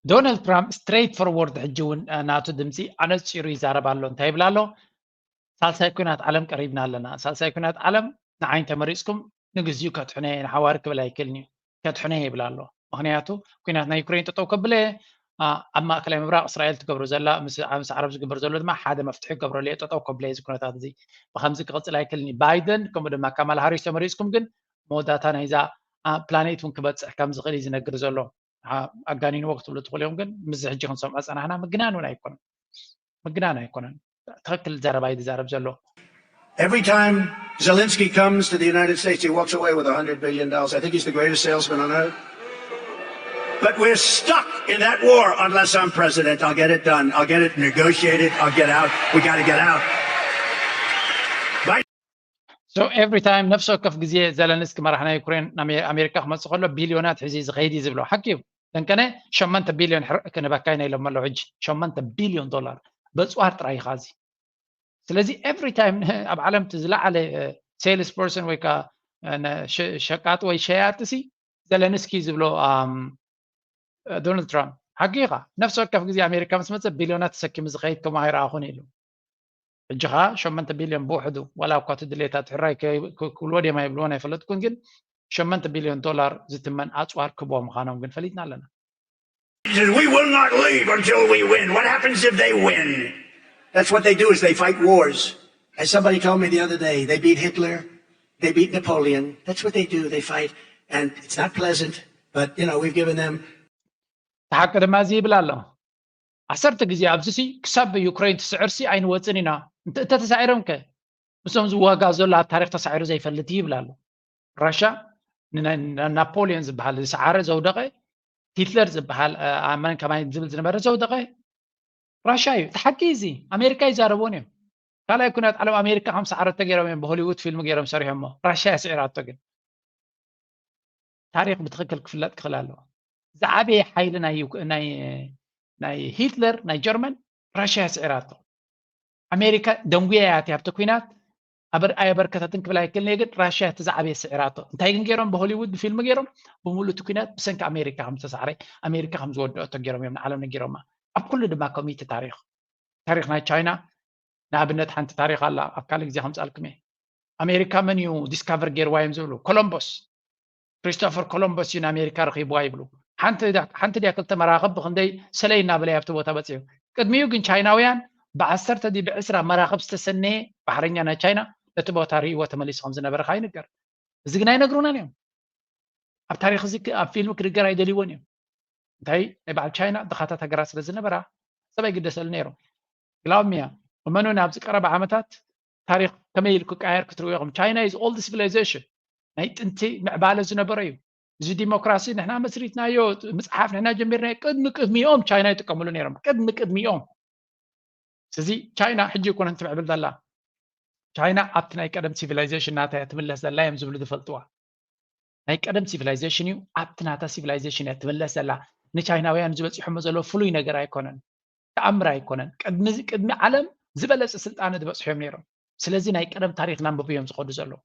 ዶናልድ ትራምፕ ስትሬት ፎርወርድ ሕጂ እውን ናቱ ድምፂ ኣነፂሩ ይዛረብ ኣሎ። እንታይ ይብል ኣሎ? ሳልሳይ ኩናት ዓለም ቀሪብና ኣለና። ሳልሳይ ኩናት ዓለም ንዓይ እንተመሪፅኩም ንግዚኡ ከትሕነ እየ ንሓዋሪ ክብል ኣይክእልን እዩ። ከትሕነ እየ ይብል ኣሎ። ምክንያቱ ኩናት ናይ ዩክሬን ጠጠው ከብለ እየ፣ ኣብ ማእከላይ ምብራቅ እስራኤል ትገብሮ ዘላ ምስ ዓረብ ዝግበር ዘሎ ድማ ሓደ መፍትሒ ክገብረሉ እየ። ጠጠው ከብለ እዚ ኩነታት እዚ ብከምዚ ክቅፅል ኣይክእልን እዩ። ባይደን ከምኡ ድማ ካማላ ሃሪስ ተመሪፅኩም ግን መወዳእታ ናይዛ ፕላኔት እውን ክበፅሕ ከም ዝኽእል እዩ ዝነግር ዘሎ። ኣጋኒንዎ ክትብሉ ትኽእሉ እዮም፣ ግን ምስዚ ሕጂ ክንሰምዖ ዝፀናሕና ምግናን እውን ኣይኮነን። ምግናን ኣይኮነን። ትኽክል ዘረባ እዩ ዝዛረብ ዘሎ። Every time Zelensky comes to the United States, he walks away with a hundred billion dollars. I think he's the greatest salesman on earth. But we're stuck in that war unless I'm president. I'll get it done. I'll get it negotiated. I'll get out. We got to get out. So every time ነፍሲ ወከፍ ግዜ ዘለንስኪ መራሕ ናይ ዩክሬን ኣሜሪካ ክመፅእ ከሎ ቢልዮናት ሒዙ ዝኸይድ እዩ ዝብሎ ሓቂ እዩ። ደንቀነ ሸመንተ ቢልዮን ሕርቅ ክንበካ ኢና ኢሎም ኣለዉ። ሕጂ ሸመንተ ቢልዮን ዶላር በፅዋር ጥራይ ኢኻ እዚ። ስለዚ ኤቭሪ ታይም ኣብ ዓለም እቲ ዝለዓለ ሴልስ ፐርሰን ወይ ከዓ ሸቃጢ ወይ ሸያጢ ሲ ዘለንስኪ ዝብሎ ዶናልድ ትራምፕ ሓቂ ኢኻ። ነፍሲ ወከፍ ግዜ ኣሜሪካ ምስ መፀ ቢልዮናት ተሰኪሙ ዝኸይድ ከምኡ ኣይረኣኹን ኢሉ። ሕጂ ኸዓ ሸመንተ ቢልዮን ብውሕዱ ዋላ እኳ እቲ ድሌታት ሕራይ ክብልዎ ድዮም ኣይብልዎን ኣይፈለጥኩን፣ ግን ሸመንተ ቢልዮን ዶላር ዝትመን ኣፅዋር ክቦ ምዃኖም ግን ፈሊጥና ኣለና። He says, we will not leave until we win. What happens if they win? That's what they do is they fight wars. As somebody told me the other day, they beat Hitler, they beat Napoleon. That's what they do. They fight. And it's not pleasant, but you know, we've given them ሓቂ ድማ እዚ ይብል ኣሎ። ዓሰርተ ግዜ ኣብዚ ሲ ክሳብ ዩክሬን ትስዕር ሲ ኣይንወፅን ኢና። እንተ- እንተተሳዒሮም ከ ምስቶም ዝዋጋእ ዘሎ ኣብ ታሪክ ተሳዒሩ ዘይፈልጥ እዩ ይብል ኣሎ። ራሻ ንናይ- ና- ናፖሊዮን ዝበሃል ዝሰዓረ ዘውደቐ፣ ሂትለር ዝበሃል እ፣ ኣመን ከማይ ዝብል ዝነበረ ዘውደቐ ራሻ እዩ። እቲ ሓቂ እዚ ኣሜሪካ ይዛረብዎን እዮም። ካልኣይ ኩናት ዓለም ኣሜሪካ ከም ሰዓረቶ ገይሮም እዮም ብሆሊውድ ፊልም ገይሮም ሰሪሖሞ። ራሻ እያ ስዒራቶ ግን ታሪክ ብትክክል ክፍለጥ ክኽእል ኣለዎ። ዝዓበየ ሓይሊ ናይ ዩክ- ናይ ናይ ሂትለር ናይ ጀርመን ራሽያ ስዒራቶ። ኣሜሪካ ደንጉያ እያ ኣብቲ ኩናት ኣበር ኣየበርከተትን ክብል ኣይክእልን እየ፣ ግን ራሽያ እቲ ዝዓበየ ስዒራቶ። እንታይ ግን ገይሮም ብሆሊውድ ብፊልም ገይሮም ብምሉእ እቲ ኩናት ብሰንኪ ኣሜሪካ ከም ዝተሳዕረ ኣሜሪካ ከም ዝወደአቶ ገይሮም እዮም ንዓለም ነጊሮማ። ኣብ ኩሉ ድማ ኮሚቴ ታሪክ ታሪክ ናይ ቻይና ንኣብነት ሓንቲ ታሪክ ኣላ ኣብ ካልእ ግዜ ከምፃልኩም እየ። ኣሜሪካ መን እዩ ዲስካቨር ገይርዋ እዮም ዝብሉ ኮሎምቦስ ክሪስቶፈር ኮሎምበስ እዩ ንኣሜሪካ ረኺብዋ ይብሉ። ሓንቲ ድያ ክልተ መራኽብ ብክንደይ ሰለይ እናበለ ኣብቲ ቦታ በፂሑ። ቅድሚኡ ግን ቻይናውያን ብዓሰርተ ድዩ ብዕስራ መራኽብ ዝተሰነየ ባሕረኛ ናይ ቻይና ነቲ ቦታ ርእይዎ ተመሊሱ ከም ዝነበረ ከዓ ይንገር። እዚ ግን ኣይነግሩናን እዮም። ኣብ ታሪክ እዚ ኣብ ፊልም ክድገር ኣይደልይዎን እዮም። እንታይ ናይ በዓል ቻይና ድኻታት ሃገራት ስለ ዝነበራ ሰብ ኣይግደሰሉ ነይሩ። ግላውሚያ እመኑን ኣብዚ ቀረባ ዓመታት ታሪኽ ከመይ ኢሉ ክቀየር ክትርእዩ ኢኹም። ቻይና is old civilization፣ ናይ ጥንቲ ምዕባለ ዝነበረ እዩ። እዚ ዲሞክራሲ ንሕና መስሪትናዮ፣ ምፅሓፍ ንሕና ጀሚርናዮ፣ ቅድሚ ቅድሚኦም ቻይና ይጥቀምሉ ነይሮም። ቅድሚ ቅድሚኦም እዚ ቻይና ሕጂ ይኮነን ትምዕብል ዘላ። ቻይና ኣብቲ ናይ ቀደም ሲቪላይዜሽን ናታ እያ ትምለስ ዘላ እዮም ዝብሉ ዝፈልጥዋ። ናይ ቀደም ሲቪላይዜሽን እዩ፣ ኣብቲ ናታ ሲቪላይዜሽን እያ ትምለስ ዘላ። ንቻይናውያን ዝበፂሖሞ ዘሎ ፍሉይ ነገር ኣይኮነን፣ ተኣምር ኣይኮነን። ቅድሚ ቅድሚ ዓለም ዝበለፀ ስልጣነ ዝበፅሑ እዮም ነይሮም። ስለዚ ናይ ቀደም ታሪክ ናንበቡ እዮም ዝኸዱ ዘለዉ።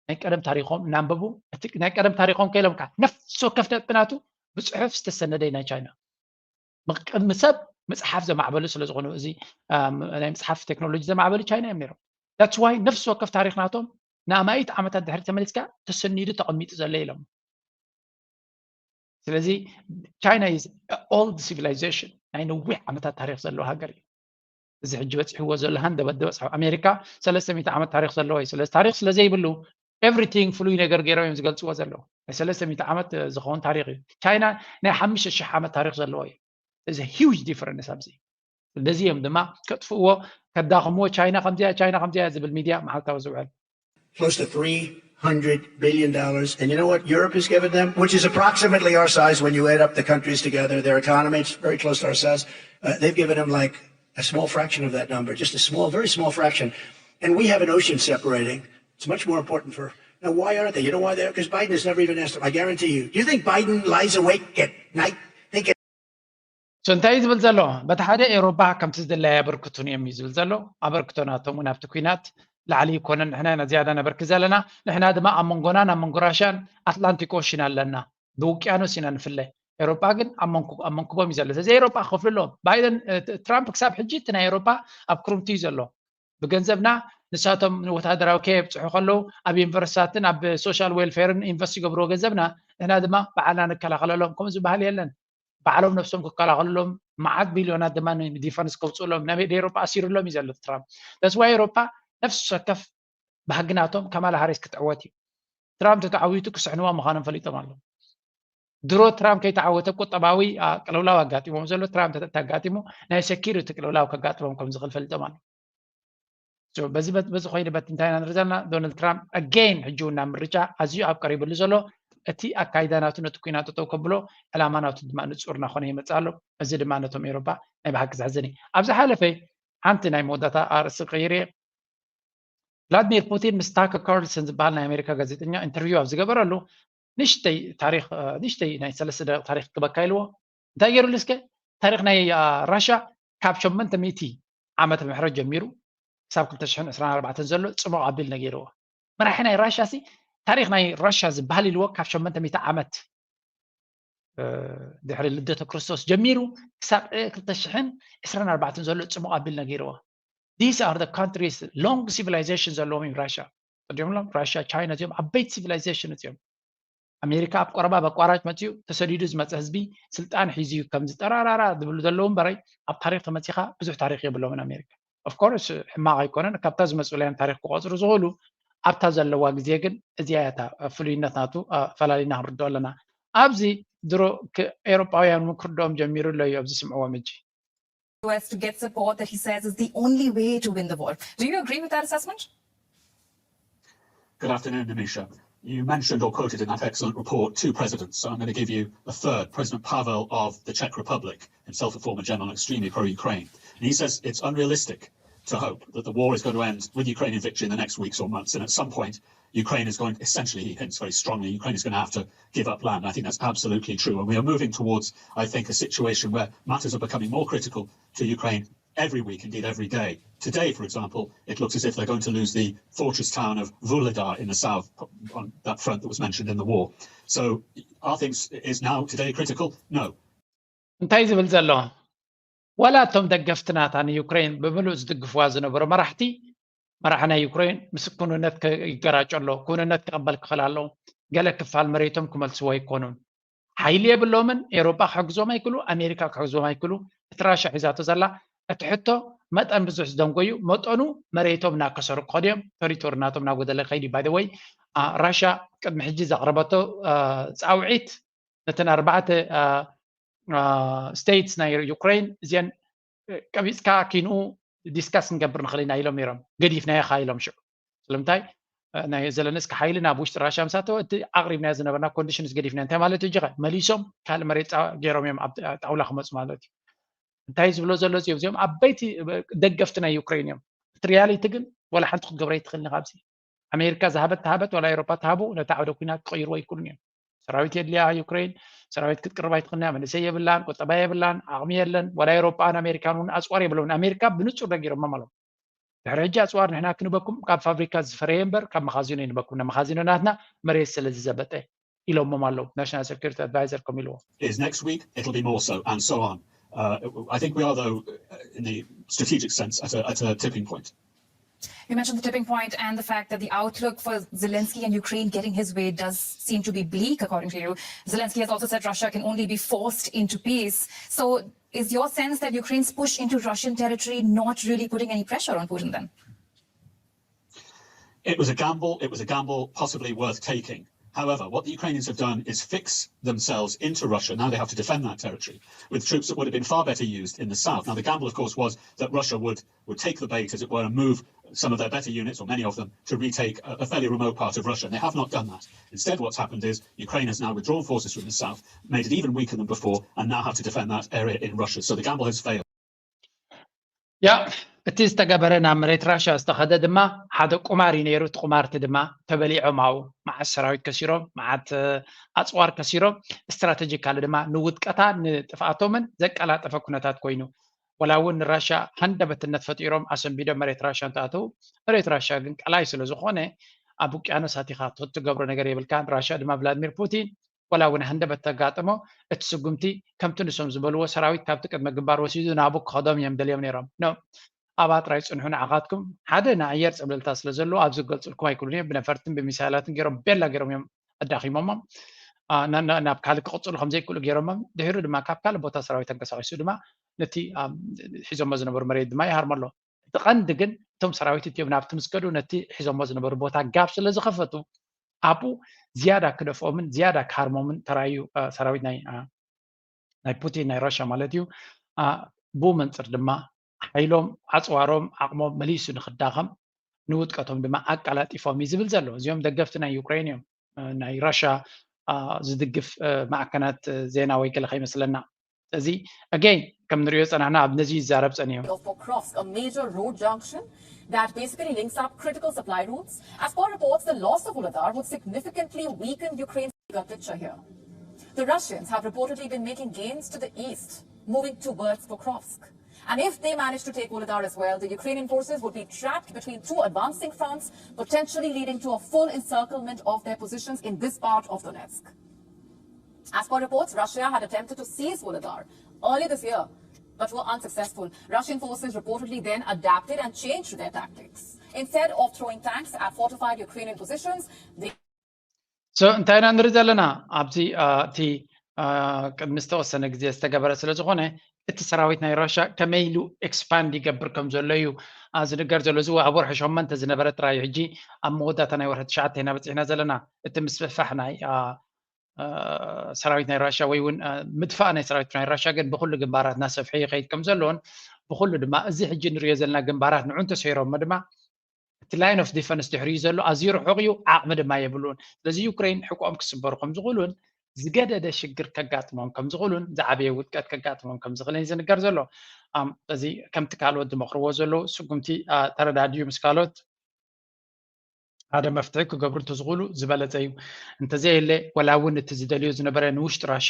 ናይ ቀደም ታሪኮም እናንበቡ፣ እቲ ናይ ቀደም ታሪኮም ከኢሎም ከዓ ነፍሲ ወከፍ ነጥብናቱ ብፅሑፍ ዝተሰነደ ናይ ቻይና። ቅድሚ ሰብ መፅሓፍ ዘማዕበሉ ስለ ዝኾኑ፣ እዚ ናይ መፅሓፍ ቴክኖሎጂ ዘማዕበሉ ቻይና እዮም ነይሮም። That's why ነፍሲ ወከፍ ታሪክ ናቶም ንኣማኢት ዓመታት ድሕሪ ተመሊስካ ተሰኒዱ ተቐሚጡ ዘሎ ኢሎም። ስለዚ ቻይና is old civilization፣ ናይ ነዊሕ ዓመታት ታሪክ ዘለዎ ሃገር እዩ። እዚ ሕጂ በፂሕዎ ዘሎ ሃንደበት ዝበፅሖ፣ ኣሜሪካ ሰለስተ ሚእቲ ዓመት ታሪክ ዘለዎ እዩ። ስለዚ ታሪክ ስለ ዘይብሉ everything ፍሉይ ነገር ገይሮም እዮም ዝገልፅዎ ዘለዉ። ናይ ሰለስተ ሚእቲ ዓመት ዝኸውን ታሪክ እዩ። ቻይና ናይ ሓሙሽተ ሽሕ ዓመት ታሪክ ዘለዎ እዩ። እዚ huge difference ኣብዚ። ስለዚ እዮም ድማ ከጥፍእዎ፣ ከዳኽምዎ። ቻይና ከምዚያ፣ ቻይና ከምዚያ ዝብል ሚድያ መዓልታዊ ዝውዕል። Close to three hundred billion dollars. And you know what Europe has given them, which is approximately our size when you add up the countries together, their economy, it's very close to our size. Uh, they've given them like a small fraction of that number, just a small, very small fraction. And we have an ocean separating. It's much more important for. Now, why aren't they? You know why they are? Because Biden has never even asked them. I guarantee you. Do you think Biden lies awake at night thinking? So እንታይ እዩ ዝብል ዘሎ? በቲ ሓደ ኤውሮጳ ከምቲ ዝድለያ የበርክቱን እዮም እዩ ዝብል ዘሎ። ኣበርክቶ ናቶም እውን ኣብቲ ኲናት ላዕሊ ይኮነን። ንሕና ኢና ዝያዳ ነበርክ ዘለና። ንሕና ድማ ኣብ መንጎናን ኣብ መንጎ ራሽያን ኣትላንቲክ ኦሽን ኣለና፣ ብውቅያኖስ ኢና ንፍለ። ኤውሮጳ ግን ኣብ መንኩ- ኣብ መንኩቦም እዩ ዘሎ። ስለዚ ኤውሮጳ ክኸፍሉ ኣለዎም። ባይደን እ፣ ት- ትራምፕ ክሳብ ሕጂ እቲ ናይ ኤውሮጳ ኣብ ክርምቱ እዩ ዘሎ። ብገንዘብና ንሳቶም ንወታደራዊ ከየብፅሑ ከለዉ ኣብ ዩኒቨርሲታትን ኣብ ሶሻል ዌልፌርን ኢንቨስት ይገብርዎ ገንዘብና፣ ንሕና ድማ ባዕልና ንከላኸለሎም። ከምኡ ዝበሃል የለን። ባዕሎም ነብሶም ክከላኸልሎም መዓት ቢልዮናት ድማ ንዲፈንስ ከውፅእሎም፣ ናይ ኤውሮጳ ኣሲሩሎም እዩ ዘሎ ትራምፕ። That's why ኤውሮጳ ነፍሲ ወከፍ ባህጊ ናቶም ካማላ ሃሪስ ክትዕወት እዩ። ትራምፕ ተተዓዊቱ ክስሕንዋ ምዃኖም ፈሊጦም ኣለዉ። ድሮ ትራምፕ ከይተዓወተ ቁጠባዊ አ፣ ቅልውላው ኣጋጢሞም ዘሎ፣ ትራምፕ ተተጋጢሙ ናይ ሴኪሪቲ ቅልውላው ከጋጥሞም ከም ዝኽእል ፈሊጦም ኣለዉ። So በዚ በት- በዚ ኮይንበት እንታይ ኢና ንርኢ ዘለና? ዶናልድ ትራምፕ ኣጌን ሕጂ እውን ናብ ምርጫ ኣዝዩ ኣብ ቀሪብሉ ዘሎ፣ እቲ ኣካይዳ ናቱ ነቲ ኲናት ጠጠው ከብሎ ዕላማ ናቱ ድማ ንጹር እናኾነ ይመጽእ ኣሎ። እዚ ድማ ነቶም ኤውሮጳ ናይ ብሓቂ ዘሕዝን እዩ። ኣብ ዝሓለፈ ሓንቲ ናይ መወዳእታ ኣርእስቲ ቀይረ፣ ቭላድሚር ፑቲን ምስ ታከር ካርልሰን ዝበሃል ናይ ኣሜሪካ ጋዜጠኛ ኢንተርቪው ኣብ ዝገበረሉ ንሽተይ ታሪክ እ፣ ንሽተይ ናይ ሰለስተ ደቂቕ ታሪክ ክበካ ኢልዎ። እንታይ ገይሩሉ እስከ? ታሪክ ናይ እ፣ ራሻ ካብ ሸሞንተ ሚእቲ ዓመተ ምሕረት ጀሚሩ ክሳብ ክልተ ሽሕን ዕስራን ኣርባዕተን ዘሎ ጽሙቕ ኣቢል ነጊርዎ። መራሒ ናይ ራሻ ሲ ታሪክ ናይ ራሻ ዝበሃል ኢልዎ ካብ ሸሞንተ ሚእቲ ዓመት እ፣ ድሕሪ ልደተ ክርስቶስ ጀሚሩ ክሳብ እ፣ ክልተ ሽሕን ዕስራን ኣርባዕተን ዘሎ ጽሙቕ ኣቢል ነጊርዎ። These are the countries long civilization ዘለዎም እዮም ራሻ። ቅድምሎም ራሻ፣ ቻይና እዚኦም ዓበይቲ ሲቪላይዜሽን እዮም። ኣሜሪካ ኣብ ቆረባ በቋራጭ መፅዩ ተሰዲዱ ዝመፀ ህዝቢ ስልጣን ሒዙ እዩ ከምዚ ጠራራራ ዝብሉ ዘለዉ እምበረይ ኣብ ታሪክ ተመፂኻ ብዙሕ ታሪክ የብሎምን ኣሜሪካ። Of course ሕማቕ ኣይኮነን፣ ካብታ ዝመፅኡላዮም ታሪክ ክቆፅሩ ዝኽእሉ ኣብታ ዘለዋ ግዜ ግን እዚኣ እያ እታ ፍሉይነት ናቱ። አ፣ ፈላሊና ክንርድኦ ኣለና። ኣብዚ ድሮ ክ- ኤውሮጳውያን እውን ክርድኦም ጀሚሩ ኣሎ እዩ ኣብዚ ስምዕዎም ሕጂ። U S to get support that he says is the only way to win the war. Do you agree with that assessment? Good afternoon, Namisha. You mentioned or quoted in that excellent report two presidents, so I'm going to give you a third, President Pavel of the Czech Republic, himself a former general, extremely pro-Ukraine. And he says it's unrealistic to hope that the war is going to end with Ukrainian victory in the next weeks or months, and at some point Ukraine is going, essentially, he hints very strongly, Ukraine is going to have to give up land. I think that's absolutely true. And we are moving towards, I think, a situation where matters are becoming more critical to Ukraine every week, indeed every day. Today, for example, it looks as if they're going to lose the fortress town of Vuhledar in the south, on that front that was mentioned in the war. So are things, is now today critical? No. እንታይ ዝብል ዘሎ? ዋላ እቶም ደገፍቲ ናታ ንዩክሬን ብምሉእ ዝድግፍዋ ዝነበሩ መራሕቲ፣ መራሒ ናይ ዩክሬን ምስ ክውንነት ከ- ይገራጮ ኣሎ፣ ክውንነት ክቕበል ክኽእል ኣለዎ። ገለ ክፋል መሬቶም ክመልስዎ ኣይኮኑን። ሓይሊ የብሎምን። ኤውሮጳ ክሕግዞም ኣይክሉ፣ ኣሜሪካ ክሕግዞም ኣይክሉ። እቲ ራሻ ሒዛቶ ዘላ እቲ ሕቶ መጠን ብዙሕ ዝደንጎዩ፣ መጠኑ መሬቶም እናከሰሩ ክኸዱ እዮም። ተሪቶሪ ናቶም እናጎደለ ከይዲ። By the way ራሻ ቅድሚ ሕጂ ዘቕረበቶ ፃውዒት ነተን ኣርባዕተ states ናይ ዩክሬን እዚአን ቀቢፅካ ኪንኡ discuss ክንገብር ንኽእል ኢና ኢሎም ነይሮም። ገዲፍናዮ ኢኻ ኢሎም ሽዑ። ስለምንታይ ናይ ዘለንስኪ ሓይሊ ናብ ውሽጢ ራሽያ ምስ ኣተወ እቲ ኣቕሪብናዮ ዝነበርና conditions ገዲፍና። እንታይ ማለት እዩ? መሊሶም ካልእ መሬት ገይሮም እዮም ኣብ ጣውላ ክመፁ ማለት እዩ። እንታይ ዝብሎ ዘሎ እዚኦም እዚኦም ዓበይቲ ደገፍቲ ናይ ዩክሬን እዮም። እቲ reality ግን ዋላ ሓንቲ ክትገብሮ ኣይትኽእልን ኢኻ። ኣብዚ ኣሜሪካ ዝሃበት ተሃበት ዋላ ኤውሮጳ ተሃቡ ነቲ ዓውደ ኲናት ክቕይርዎ ኣይክእሉን እዮም። ሰራዊት የድልያ ዩክሬን፣ ሰራዊት ክትቅርብ ኣይትኽእልን እያ። መንእሰይ የብላን፣ ቁጠባ የብላን፣ ዓቕሚ የለን። ዋላ ኤውሮጳን ኣሜሪካን እውን ኣፅዋር የብለውን። ኣሜሪካ ብንፁር ነጊሮሞም ኣለዉ። ድሕሪ ሕጂ ኣፅዋር ንሕና ክንበኩም ካብ ፋብሪካ ዝፈረየ እምበር ካብ መኻዚኖ ይንበኩም። መኻዚኖ ናትና መሬት ስለ ዝዘበጠ ኢሎሞም ኣለዉ። National Security Advisor ከም ኢልዎ is next week, it'll be more so, and so on. Uh, I think we are, though, in the strategic sense, at a, at a tipping point. You mentioned the tipping point and the fact that the outlook for Zelensky and Ukraine getting his way does seem to be bleak, according to you. Zelensky has also said Russia can only be forced into peace. So, is your sense that Ukraine's push into Russian territory not really putting any pressure on Putin then? It was a gamble. It was a gamble possibly worth taking. However, what the Ukrainians have done is fix themselves into Russia. Now they have to defend that territory with troops that would have been far better used in the south. Now, the gamble, of course, was that Russia would, would take the bait, as it were, and move some of their better units, or many of them, to retake a, a fairly remote part of Russia. And they have not done that. Instead, what's happened is Ukraine has now withdrawn forces from the south, made it even weaker than before, and now have to defend that area in Russia. So the gamble has failed. ያ እቲ ዝተገበረ ናብ መሬት ራሽያ ዝተኸደ ድማ ሓደ ቁማር እዩ ነይሩ። እቲ ቁማርቲ ድማ ተበሊዖም ኣብኡ። መዓት ሰራዊት ከሲሮም፣ መዓት ኣፅዋር ከሲሮም፣ strategically ድማ ንውድቀታ ንጥፍኣቶምን ዘቀላጠፈ ኩነታት ኮይኑ። ወላ እውን ንራሽያ ሃንደበትነት ፈጢሮም ኣሰንቢዶም መሬት ራሽያ እንትኣተው፣ መሬት ራሽያ ግን ቀላይ ስለ ዝኾነ ኣብ ውቅያኖስ ኣቲኻ ትገብሮ ነገር የብልካን። ራሽያ ድማ ቭላድሚር ፑቲን ወላ እውን ሃንደበት ተጋጥሞ እቲ ስጉምቲ ከምቲ ንሶም ዝበልዎ ሰራዊት ካብቲ ቅድመ ግንባር ወሲዱ ናብኡ ክኸዶም እዮም ደልዮም ነይሮም። ኖ ኣብኣ ጥራይ ፅንሑ ንዓኻትኩም ሓደ ንኣየር ፀብለልታ ስለ ዘለዎ ኣብዚ ክገልፅልኩም ኣይክእሉን እዮም። ብነፈርትን ብሚሳይላትን ገይሮም ቤላ ገይሮም እዮም ኣዳኺሞሞም ናብ ካልእ ክቕፅሉ ከም ዘይክእሉ ገይሮሞም። ድሒሩ ድማ ካብ ካልእ ቦታ ሰራዊት ተንቀሳቒሱ ድማ ነቲ ሒዞሞ ዝነበሩ መሬት ድማ ይሃርሞ ኣሎ። እቲ ቀንዲ ግን እቶም ሰራዊት እቲኦም ናብቲ ምስ ከዱ ነቲ ሒዞሞ ዝነበሩ ቦታ ጋብ ስለ ዝኸፈቱ ኣብኡ ዝያዳ ክደፍኦምን ዝያዳ ክሃርሞምን ተራእዩ ሰራዊት ናይ ናይ ፑቲን ናይ ራሽያ ማለት እዩ። ብኡ መንፅር ድማ ሓይሎም ኣፅዋሮም ዓቕሞም መሊሱ ንክዳኸም ንውጥቀቶም ድማ ኣቀላጢፎም እዩ ዝብል ዘሎ። እዚኦም ደገፍቲ ናይ ዩክሬን እዮም። ናይ ራሽያ ዝድግፍ ማዕከናት ዜና ወይ ገለ ከይመስለና። እዚ again ከም ንሪኦ ጸናሕና ኣብ ነዚ ይዛረብ ጸኒሑ። Of Pokrovsk, a major road junction that basically links up critical supply routes. As per reports, the loss of Vuhledar would significantly weaken Ukraine's bigger picture here. The Russians have reportedly been making gains to the east, moving towards Pokrovsk. And if they manage to take Vuhledar as well, the Ukrainian forces would be trapped between two advancing fronts, potentially leading to a full encirclement of their positions in this part of Donetsk. As per reports, Russia had attempted to seize Vuhledar early this year, but were unsuccessful. Russian forces reportedly then adapted and changed their tactics. Instead of throwing tanks at fortified Ukrainian positions, they So እንታይ ኢና ንርኢ ዘለና ኣብዚ እቲ ቅድሚ ዝተወሰነ ግዜ ዝተገበረ ስለ ዝኾነ እቲ ሰራዊት ናይ ራሻ ከመይ ኢሉ expand ይገብር ከም ዘሎ እዩ ዝንገር ዘሎ። እዚ ኣብ ወርሒ ሸሞንተ ዝነበረ ጥራይ ሕጂ ኣብ መወዳእታ ናይ ወርሒ ትሽዓተ ኢና በፂሕና ዘለና። እቲ ምስፍሕፋሕ ናይ ሰራዊት ናይ ራሻ ወይ እውን ምድፋእ ናይ ሰራዊት ናይ ራሻ ግን ብኩሉ ግንባራት እናሰፍሐ ይኸይድ ከም ዘሎን ብኩሉ ድማ እዚ ሕጂ ንሪኦ ዘለና ግንባራት ንዑ እንተሰይሮሞ ድማ እቲ line of defense ድሕሪኡ ዘሎ ኣዝዩ ርሑቕ እዩ፣ ዓቕሚ ድማ የብሉን። ስለዚ ዩክሬን ሕቆኦም ክስበሩ ከም ዝኽእሉን ዝገደደ ሽግር ከጋጥሞም ከም ዝኽእሉን ዝዓበየ ውድቀት ከጋጥሞም ከም ዝኽእልን እዩ ዝንገር ዘሎ። እዚ ከምቲ ካልኦት ዝመኽርዎ ዘለዉ ስጉምቲ ተረዳድዩ ምስ ካልኦት ሓደ መፍትሒ ክገብሩ እንተዝኽእሉ ዝበለፀ እዩ። እንተዘየለ ወላ እውን እቲ ዝደልዮ ዝነበረ ንውሽጢ ራሻ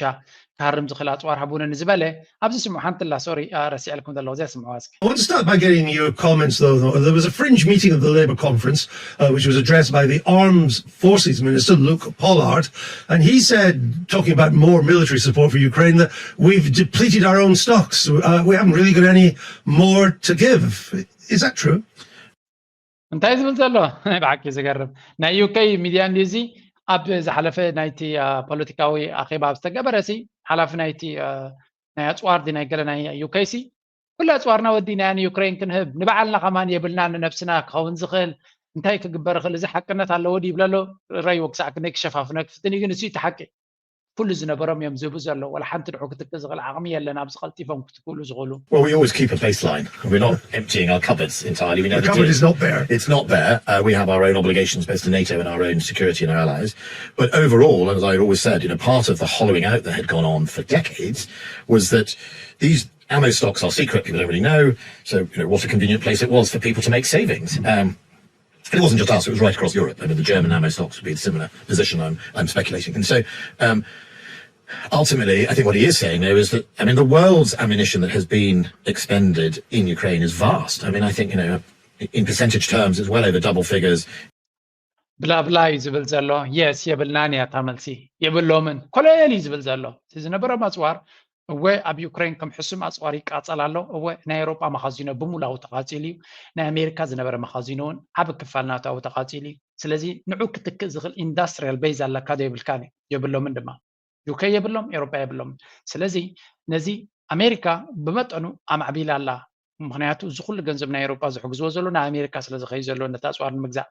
ክሃርም ዝኽእል ኣፅዋር ሃቡኒ ንዝበለ ኣብዚ ስምዑ ሓንቲ ኣላ። ሶሪ ረሲዐልኩም ዘለኹ እዚኣ ስምዑዋ እስኪ። I want to start by getting your comments, though. There was a fringe meeting of the Labour conference, uh, which was addressed by the Arms Forces Minister, Luke Pollard, and he said, talking about more military support for Ukraine, that we've depleted our own stocks. Uh, we haven't really got any more to give. Is that true? እንታይ ዝብል ዘሎ ናይ ብሓቂ ዝገርም ናይ ዩከይ ሚድያ እንዲ እዚ ኣብ ዝሓለፈ ናይቲ ፖለቲካዊ ኣኼባ ኣብ ዝተገበረ ሲ ሓላፊ ናይቲ ናይ ኣፅዋር ዲ ናይ ገለ ናይ ዩከይ ሲ ኩሉ ኣፅዋርና ወዲና ንዩክሬን ክንህብ ንባዕልና ከማን የብልና ንነብስና ክኸውን ዝኽእል እንታይ ክግበር ይኽእል እዚ ሓቅነት ኣለዎ ድዩ ይብለሎ ረይዎ ክሳዕ ክንደይ ክሸፋፍኖ ክፍትን እዩ ግን እሱ እቲ ሓቂ ኩሉ ዝነበሮም እዮም ዝህቡ ዘለዉ። ዋላ ሓንቲ ንዑ ክትክእ ዝኽእል ዓቕሚ የለን ኣብዚ ቀልጢፎም ክትክእሉ ዝኽእሉ። Well, we always keep a baseline. We're not emptying our cupboards entirely. We The never cupboard do. is not bare. It's not bare. Uh, we have our own obligations both to NATO and our own security and our allies. But overall, as I always said, you know, part of the hollowing out that had gone on for decades was that these ammo stocks are secret. People don't really know. So, you know, what a convenient place it was for people to make savings. Um, it wasn't just us, it was right across Europe. I mean, the German ammo stocks would be in a similar position, I'm, I'm speculating. And so, um, ultimately, I think what he is saying there is that, I mean, the world's ammunition that has been expended in Ukraine is vast. I mean, I think, you know, in percentage terms, it's well over double figures. ብላብላ እዩ ዝብል ዘሎ። የስ የብልናን እያ እታ መልሲ። የብሎምን ኮለል እዩ ዝብል ዘሎ። እቲ ዝነበሮም ኣፅዋር እወ ኣብ ዩክሬን ከም ሕሱም ኣፅዋር ይቃፀል ኣሎ። እወ ናይ ኤውሮጳ መኻዚኖ ብሙላው ተቃፂሉ እዩ። ናይ ኣሜሪካ ዝነበረ መኻዚኖ እውን ዓብ ክፋል ናታው ተቃፂሉ እዩ። ስለዚ ንዑ ክትክእ ዝኽእል ኢንዳስትሪያል ቤዝ ኣለካ ዶ የብልካን እዩ። የብሎምን ድማ ዩኬ የብሎም፣ ኤውሮጳ የብሎም። ስለዚ ነዚ ኣሜሪካ ብመጠኑ ኣማዕቢላ ኣላ። ምክንያቱ እዚ ኩሉ ገንዘብ ናይ ኤውሮጳ ዝሕግዝዎ ዘሎ ናይ ኣሜሪካ ስለ ዝኸዩ ዘሎ ነቲ ኣፅዋር ንምግዛእ።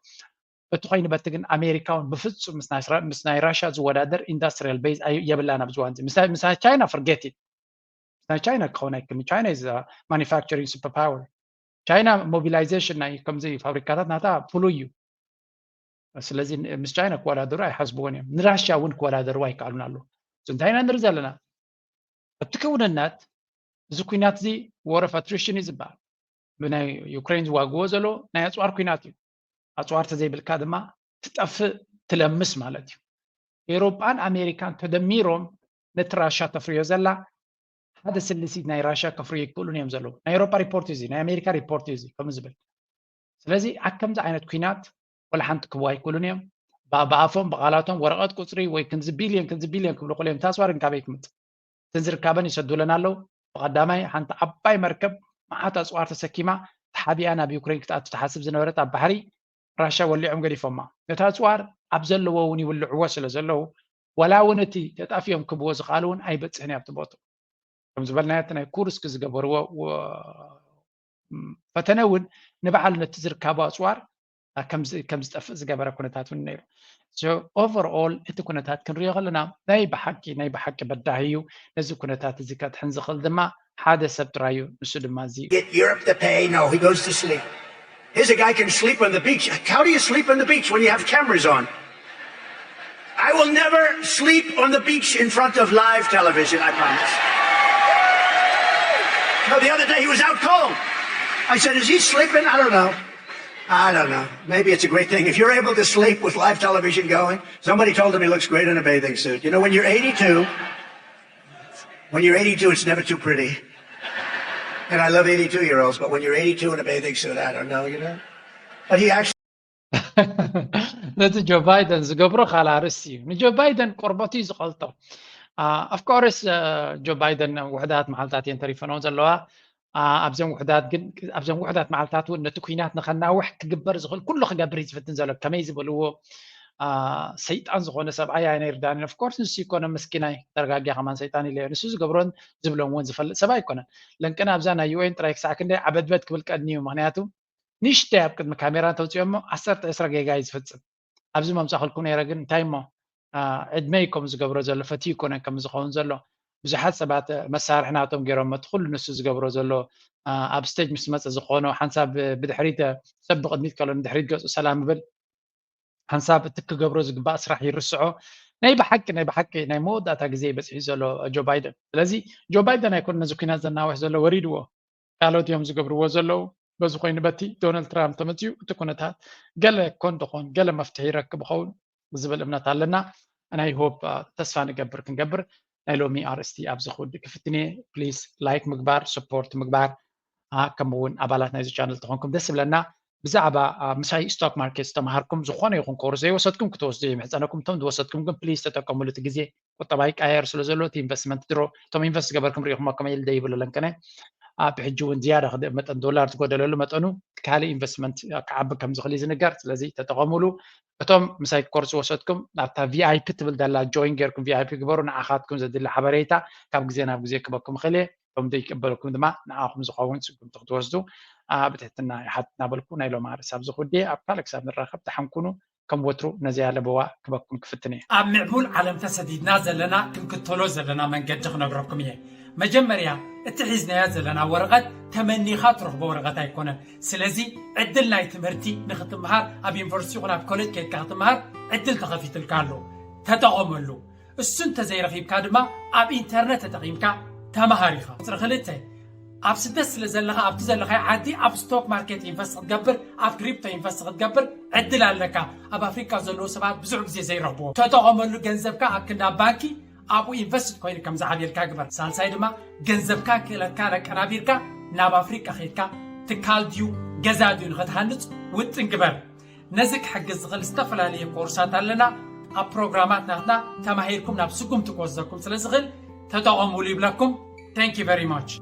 እቲ ኮይኑ በቲ ግን ኣሜሪካ እውን ብፍፁም ምስ ናይ ራሻ ዝወዳደር ኢንዳስትሪያል ቤዝ የብላን ኣብዚ ዋንዚ ምስ ናይ ቻይና ፍርጌት ምስ ናይ ቻይና ክኸውን ኣይክምን ቻይና is manufacturing super power ቻይና ሞቢላይዜሽን ናይ ከምዚ ፋብሪካታት ናታ ፍሉይ እዩ ስለዚ ምስ ቻይና ክወዳደሩ ኣይሓስብዎን እዮም ንራሽያ እውን ክወዳደሩ ኣይከኣሉን ኣለዉ እንታይ ኢና ንርኢ ዘለና እቲ ክውንነት እዚ ኩናት እዚ war of attrition እዩ ዝበሃል ብናይ ዩክሬን ዝዋግዎ ዘሎ ናይ ኣፅዋር ኩናት እዩ ኣፅዋር ተዘይብልካ ድማ ትጠፍእ ትለምስ ማለት እዩ ኤሮጳን ኣሜሪካን ተደሚሮም ነቲ ራሻ ተፍርዮ ዘላ ሓደ ስልሲት ናይ ራሻ ከፍርዮ ይክእሉን እዮም ዘለዉ ናይ ኤሮጳ ሪፖርት እዩ ናይ ኣሜሪካ ሪፖርት እዩ ከምኡ ዝብል ስለዚ ኣብ ከምዚ ዓይነት ኩናት ወላ ሓንቲ ክህቡ ኣይክእሉን እዮም ብኣፎም ብቃላቶም ወረቀት ቁፅሪ ወይ ክንዚ ቢልዮን ክንዚ ቢልዮን ክብሉ ክእሉ እዮም ታስዋርን ካበይ ክምፅ እተን ዝርካበን ይሰዱለን ኣለዉ ብቀዳማይ ሓንቲ ዓባይ መርከብ መዓት ኣፅዋር ተሰኪማ ተሓቢኣ ናብ ዩክሬን ክትኣቱ ትሓስብ ዝነበረት ኣብ ባሕሪ ራሻ ወሊዖም ገዲፎማ ነቲ ኣፅዋር ኣብ ዘለዎ እውን ይውልዕዎ ስለ ዘለዉ ዋላ እውን እቲ ተጣፊኦም ክብዎ ዝኽኣሉ እውን ኣይበፅሕን ኣብቲ ቦቱ ከም ዝበልናዮ እቲ ናይ ኩርስክ ዝገበርዎ ፈተነ እውን ንበዓል ነቲ ዝርካቡ ኣፅዋር ከም ዝጠፍእ ዝገበረ ኩነታት እውን ነይሩ overall እቲ ኩነታት ክንሪኦ ከለና ናይ ብሓቂ ናይ ብሓቂ በዳሂ እዩ ነዚ ኩነታት እዚ ከድሕን ዝኽእል ድማ ሓደ ሰብ ጥራይ እዩ ንሱ ድማ እዚ Get Europe to pay. No, he goes to sleep. Here's a guy can sleep on the beach. How do you sleep on the beach when you have cameras on? I will never sleep on the beach in front of live television, I promise. No, the other day he was out cold. I said, is he sleeping? I don't know. I don't know. Maybe it's a great thing. If you're able to sleep with live television going, somebody told him he looks great in a bathing suit. You know, when you're eighty-two, when you're eighty-two, it's never too pretty. And I love eighty-two year olds, but when you're eighty-two in a bathing suit, I don't know, you know. But he actually ነቲ ጆ ባይደን ዝገብሮ ካልእ ኣርእስቲ እዩ ንጆ ባይደን ቆርበቱ እዩ ዝቐልጦ ኣፍኮርስ ጆ ባይደን ውሕዳት መዓልታት እየን ተሪፈንዎ ዘለዋ ኣብዘን ውሕዳት ግን ኣብዘን ውሕዳት መዓልታት እውን ነቲ ኩናት ንኸናውሕ ክግበር ዝኽእል ኩሉ ክገብር እዩ ዝፍትን ዘሎ ከመይ ዝበልዎ ሰይጣን ዝኾነ ሰብኣይ ኣይነይርዳንን ኣፍኮርስ ንሱ ይኮነ ምስኪናይ ተረጋጊያ ከማን ሰይጣን ኢለ ንሱ ዝገብሮን ዝብሎን እውን ዝፈልጥ ሰብ ኣይኮነን ለንቅና ኣብዛ ናይ ዩኤን ጥራይ ክሳዕ ክንደይ ዓበድበድ ክብል ቀኒ እዩ ምክንያቱ ንሽተይ ኣብ ቅድሚ ካሜራ እንተውፅኦ እሞ ዓሰርተ ዕስራ ጌጋ እዩ ዝፍፅም ኣብዚ መምፃእክልኩም ነይረ ግን እንታይ እሞ ዕድመይ ከም ዝገብሮ ዘሎ ፈትዩ ይኮነን ከም ዝኸውን ዘሎ ብዙሓት ሰባት መሳርሒ ናቶም ገይሮም እቲ ኩሉ ንሱ ዝገብሮ ዘሎ ኣብ ስቴጅ ምስ መፀ ዝኾኖ ሓንሳብ ብድሕሪት ሰብ ብቅድሚት ከሎ ንድሕሪት ገፁ ሰላም ይብል ሓንሳብ እቲ ክገብሮ ዝግባእ ስራሕ ይርስዖ ናይ ብሓቂ ናይ ብሓቂ ናይ መወዳእታ ግዜ በፂሑ ዘሎ ጆ ባይደን ስለዚ ጆ ባይደን ኣይኮነ ነዚ ኩናት ዘናውሕ ዘሎ ወሪድዎ ካልኦት እዮም ዝገብርዎ ዘለዉ በዚ ኮይኑ በቲ ዶናልድ ትራምፕ ተመፅኡ እቲ ኩነታት ገለ ኮን ደኾን ገለ መፍትሒ ይረክብ ኸውን ዝብል እምነት ኣለና ናይ ሆፕ ተስፋ ንገብር ክንገብር ናይ ሎሚ ኣርእስቲ ኣብዚ ክውዲ ክፍትኔ ፕሊስ ላይክ ምግባር ስፖርት ምግባር ከምኡ እውን ኣባላት ናይዚ ቻነል ተኾንኩም ደስ ይብለና ብዛዕባ ምሳይ ስቶክ ማርኬት ዝተምሃርኩም ዝኾነ ይኹን ኮርስ ዘይወሰድኩም ክትወስዱ ይምሕፀነኩም እቶም ዝወሰድኩም ግን ፕሊስ ተጠቀሙሉ እቲ ግዜ ቁጠባ ይቀያየር ስለ ዘሎ እቲ ኢንቨስትመንት ድሮ እቶም ኢንቨስት ዝገበርኩም ሪኢኹሞ ከመይ ኢሉ ደይብሉ ለንቅነ ኣብ ሕጂ እውን ዝያዳ ክድእ መጠን ዶላር ዝጎደለሉ መጠኑ ካልእ ኢንቨስትመንት ክዓቢ ከም ዝኽእል ዝንገር ስለዚ ተጠቐሙሉ እቶም ምሳይ ኮርስ ወሰድኩም ናብታ ቪኣይፒ ትብል ደላ ጆይን ጌርኩም ቪኣይፒ ግበሩ ንዓኻትኩም ዘድሊ ሓበሬታ ካብ ግዜ ናብ ግዜ ክበኩም ይኽእል እየ እቶም ዘይቀበለኩም ድማ ንዓኹም ዝኸውን ስጉምቲ ክትወስዱ ብትሕትና ይሓት እናበልኩ ናይ ሎም ኣርእስ ኣብዚ ክውዲ ኣብ ካልእ ክሳብ ንራኸብ ተሓንኩኑ ከም ወትሩ ነዚኣ ለበዋ ክበኩም ክፍትን እየ። ኣብ ምዕቡል ዓለም ተሰዲድና ዘለና ክንክተሎ ዘለና መንገዲ ክነግረኩም እየ። መጀመርያ እቲ ሒዝናያ ዘለና ወረቐት ተመኒኻ ትረኽቦ ወረቐት ኣይኮነን። ስለዚ ዕድል ናይ ትምህርቲ ንክትምሃር ኣብ ዩኒቨርሲቲ ይኹን ኣብ ኮሌጅ ከይድካ ክትምሃር ዕድል ተኸፊትልካ ኣሎ። ተጠቐመሉ። እሱ እንተዘይረኺብካ ድማ ኣብ ኢንተርነት ተጠቒምካ ተምሃር ኢኻ። ቁፅሪ ክልተ ኣብ ስደት ስለ ዘለኻ ኣብቲ ዘለኻዮ ዓዲ ኣብ ስቶክ ማርኬት ኢንቨስት ክትገብር ኣብ ክሪፕቶ ኢንቨስት ክትገብር ዕድል ኣለካ። ኣብ ኣፍሪካ ዘለዉ ሰባት ብዙሕ ግዜ ዘይረኽብዎ ተጠቐመሉ። ገንዘብካ ኣብ ክንዳ ባንኪ ኣብኡ ኢንቨስት ኮይኑ ከም ዝዓብየልካ ግበር። ሳልሳይ ድማ ገንዘብካ ክእለትካ ለቀናቢርካ ናብ ኣፍሪካ ከይድካ ትካል ድዩ ገዛ ድዩ ንክትሃንፅ ውጥን ግበር። ነዚ ክሕግዝ ዝኽእል ዝተፈላለየ ኮርሳት ኣለና። ኣብ ፕሮግራማት ናትና ተማሂርኩም ናብ ስጉምቲ ክወስደኩም ስለ ዝኽእል ተጠቐሙሉ ይብለኩም። Thank you very much።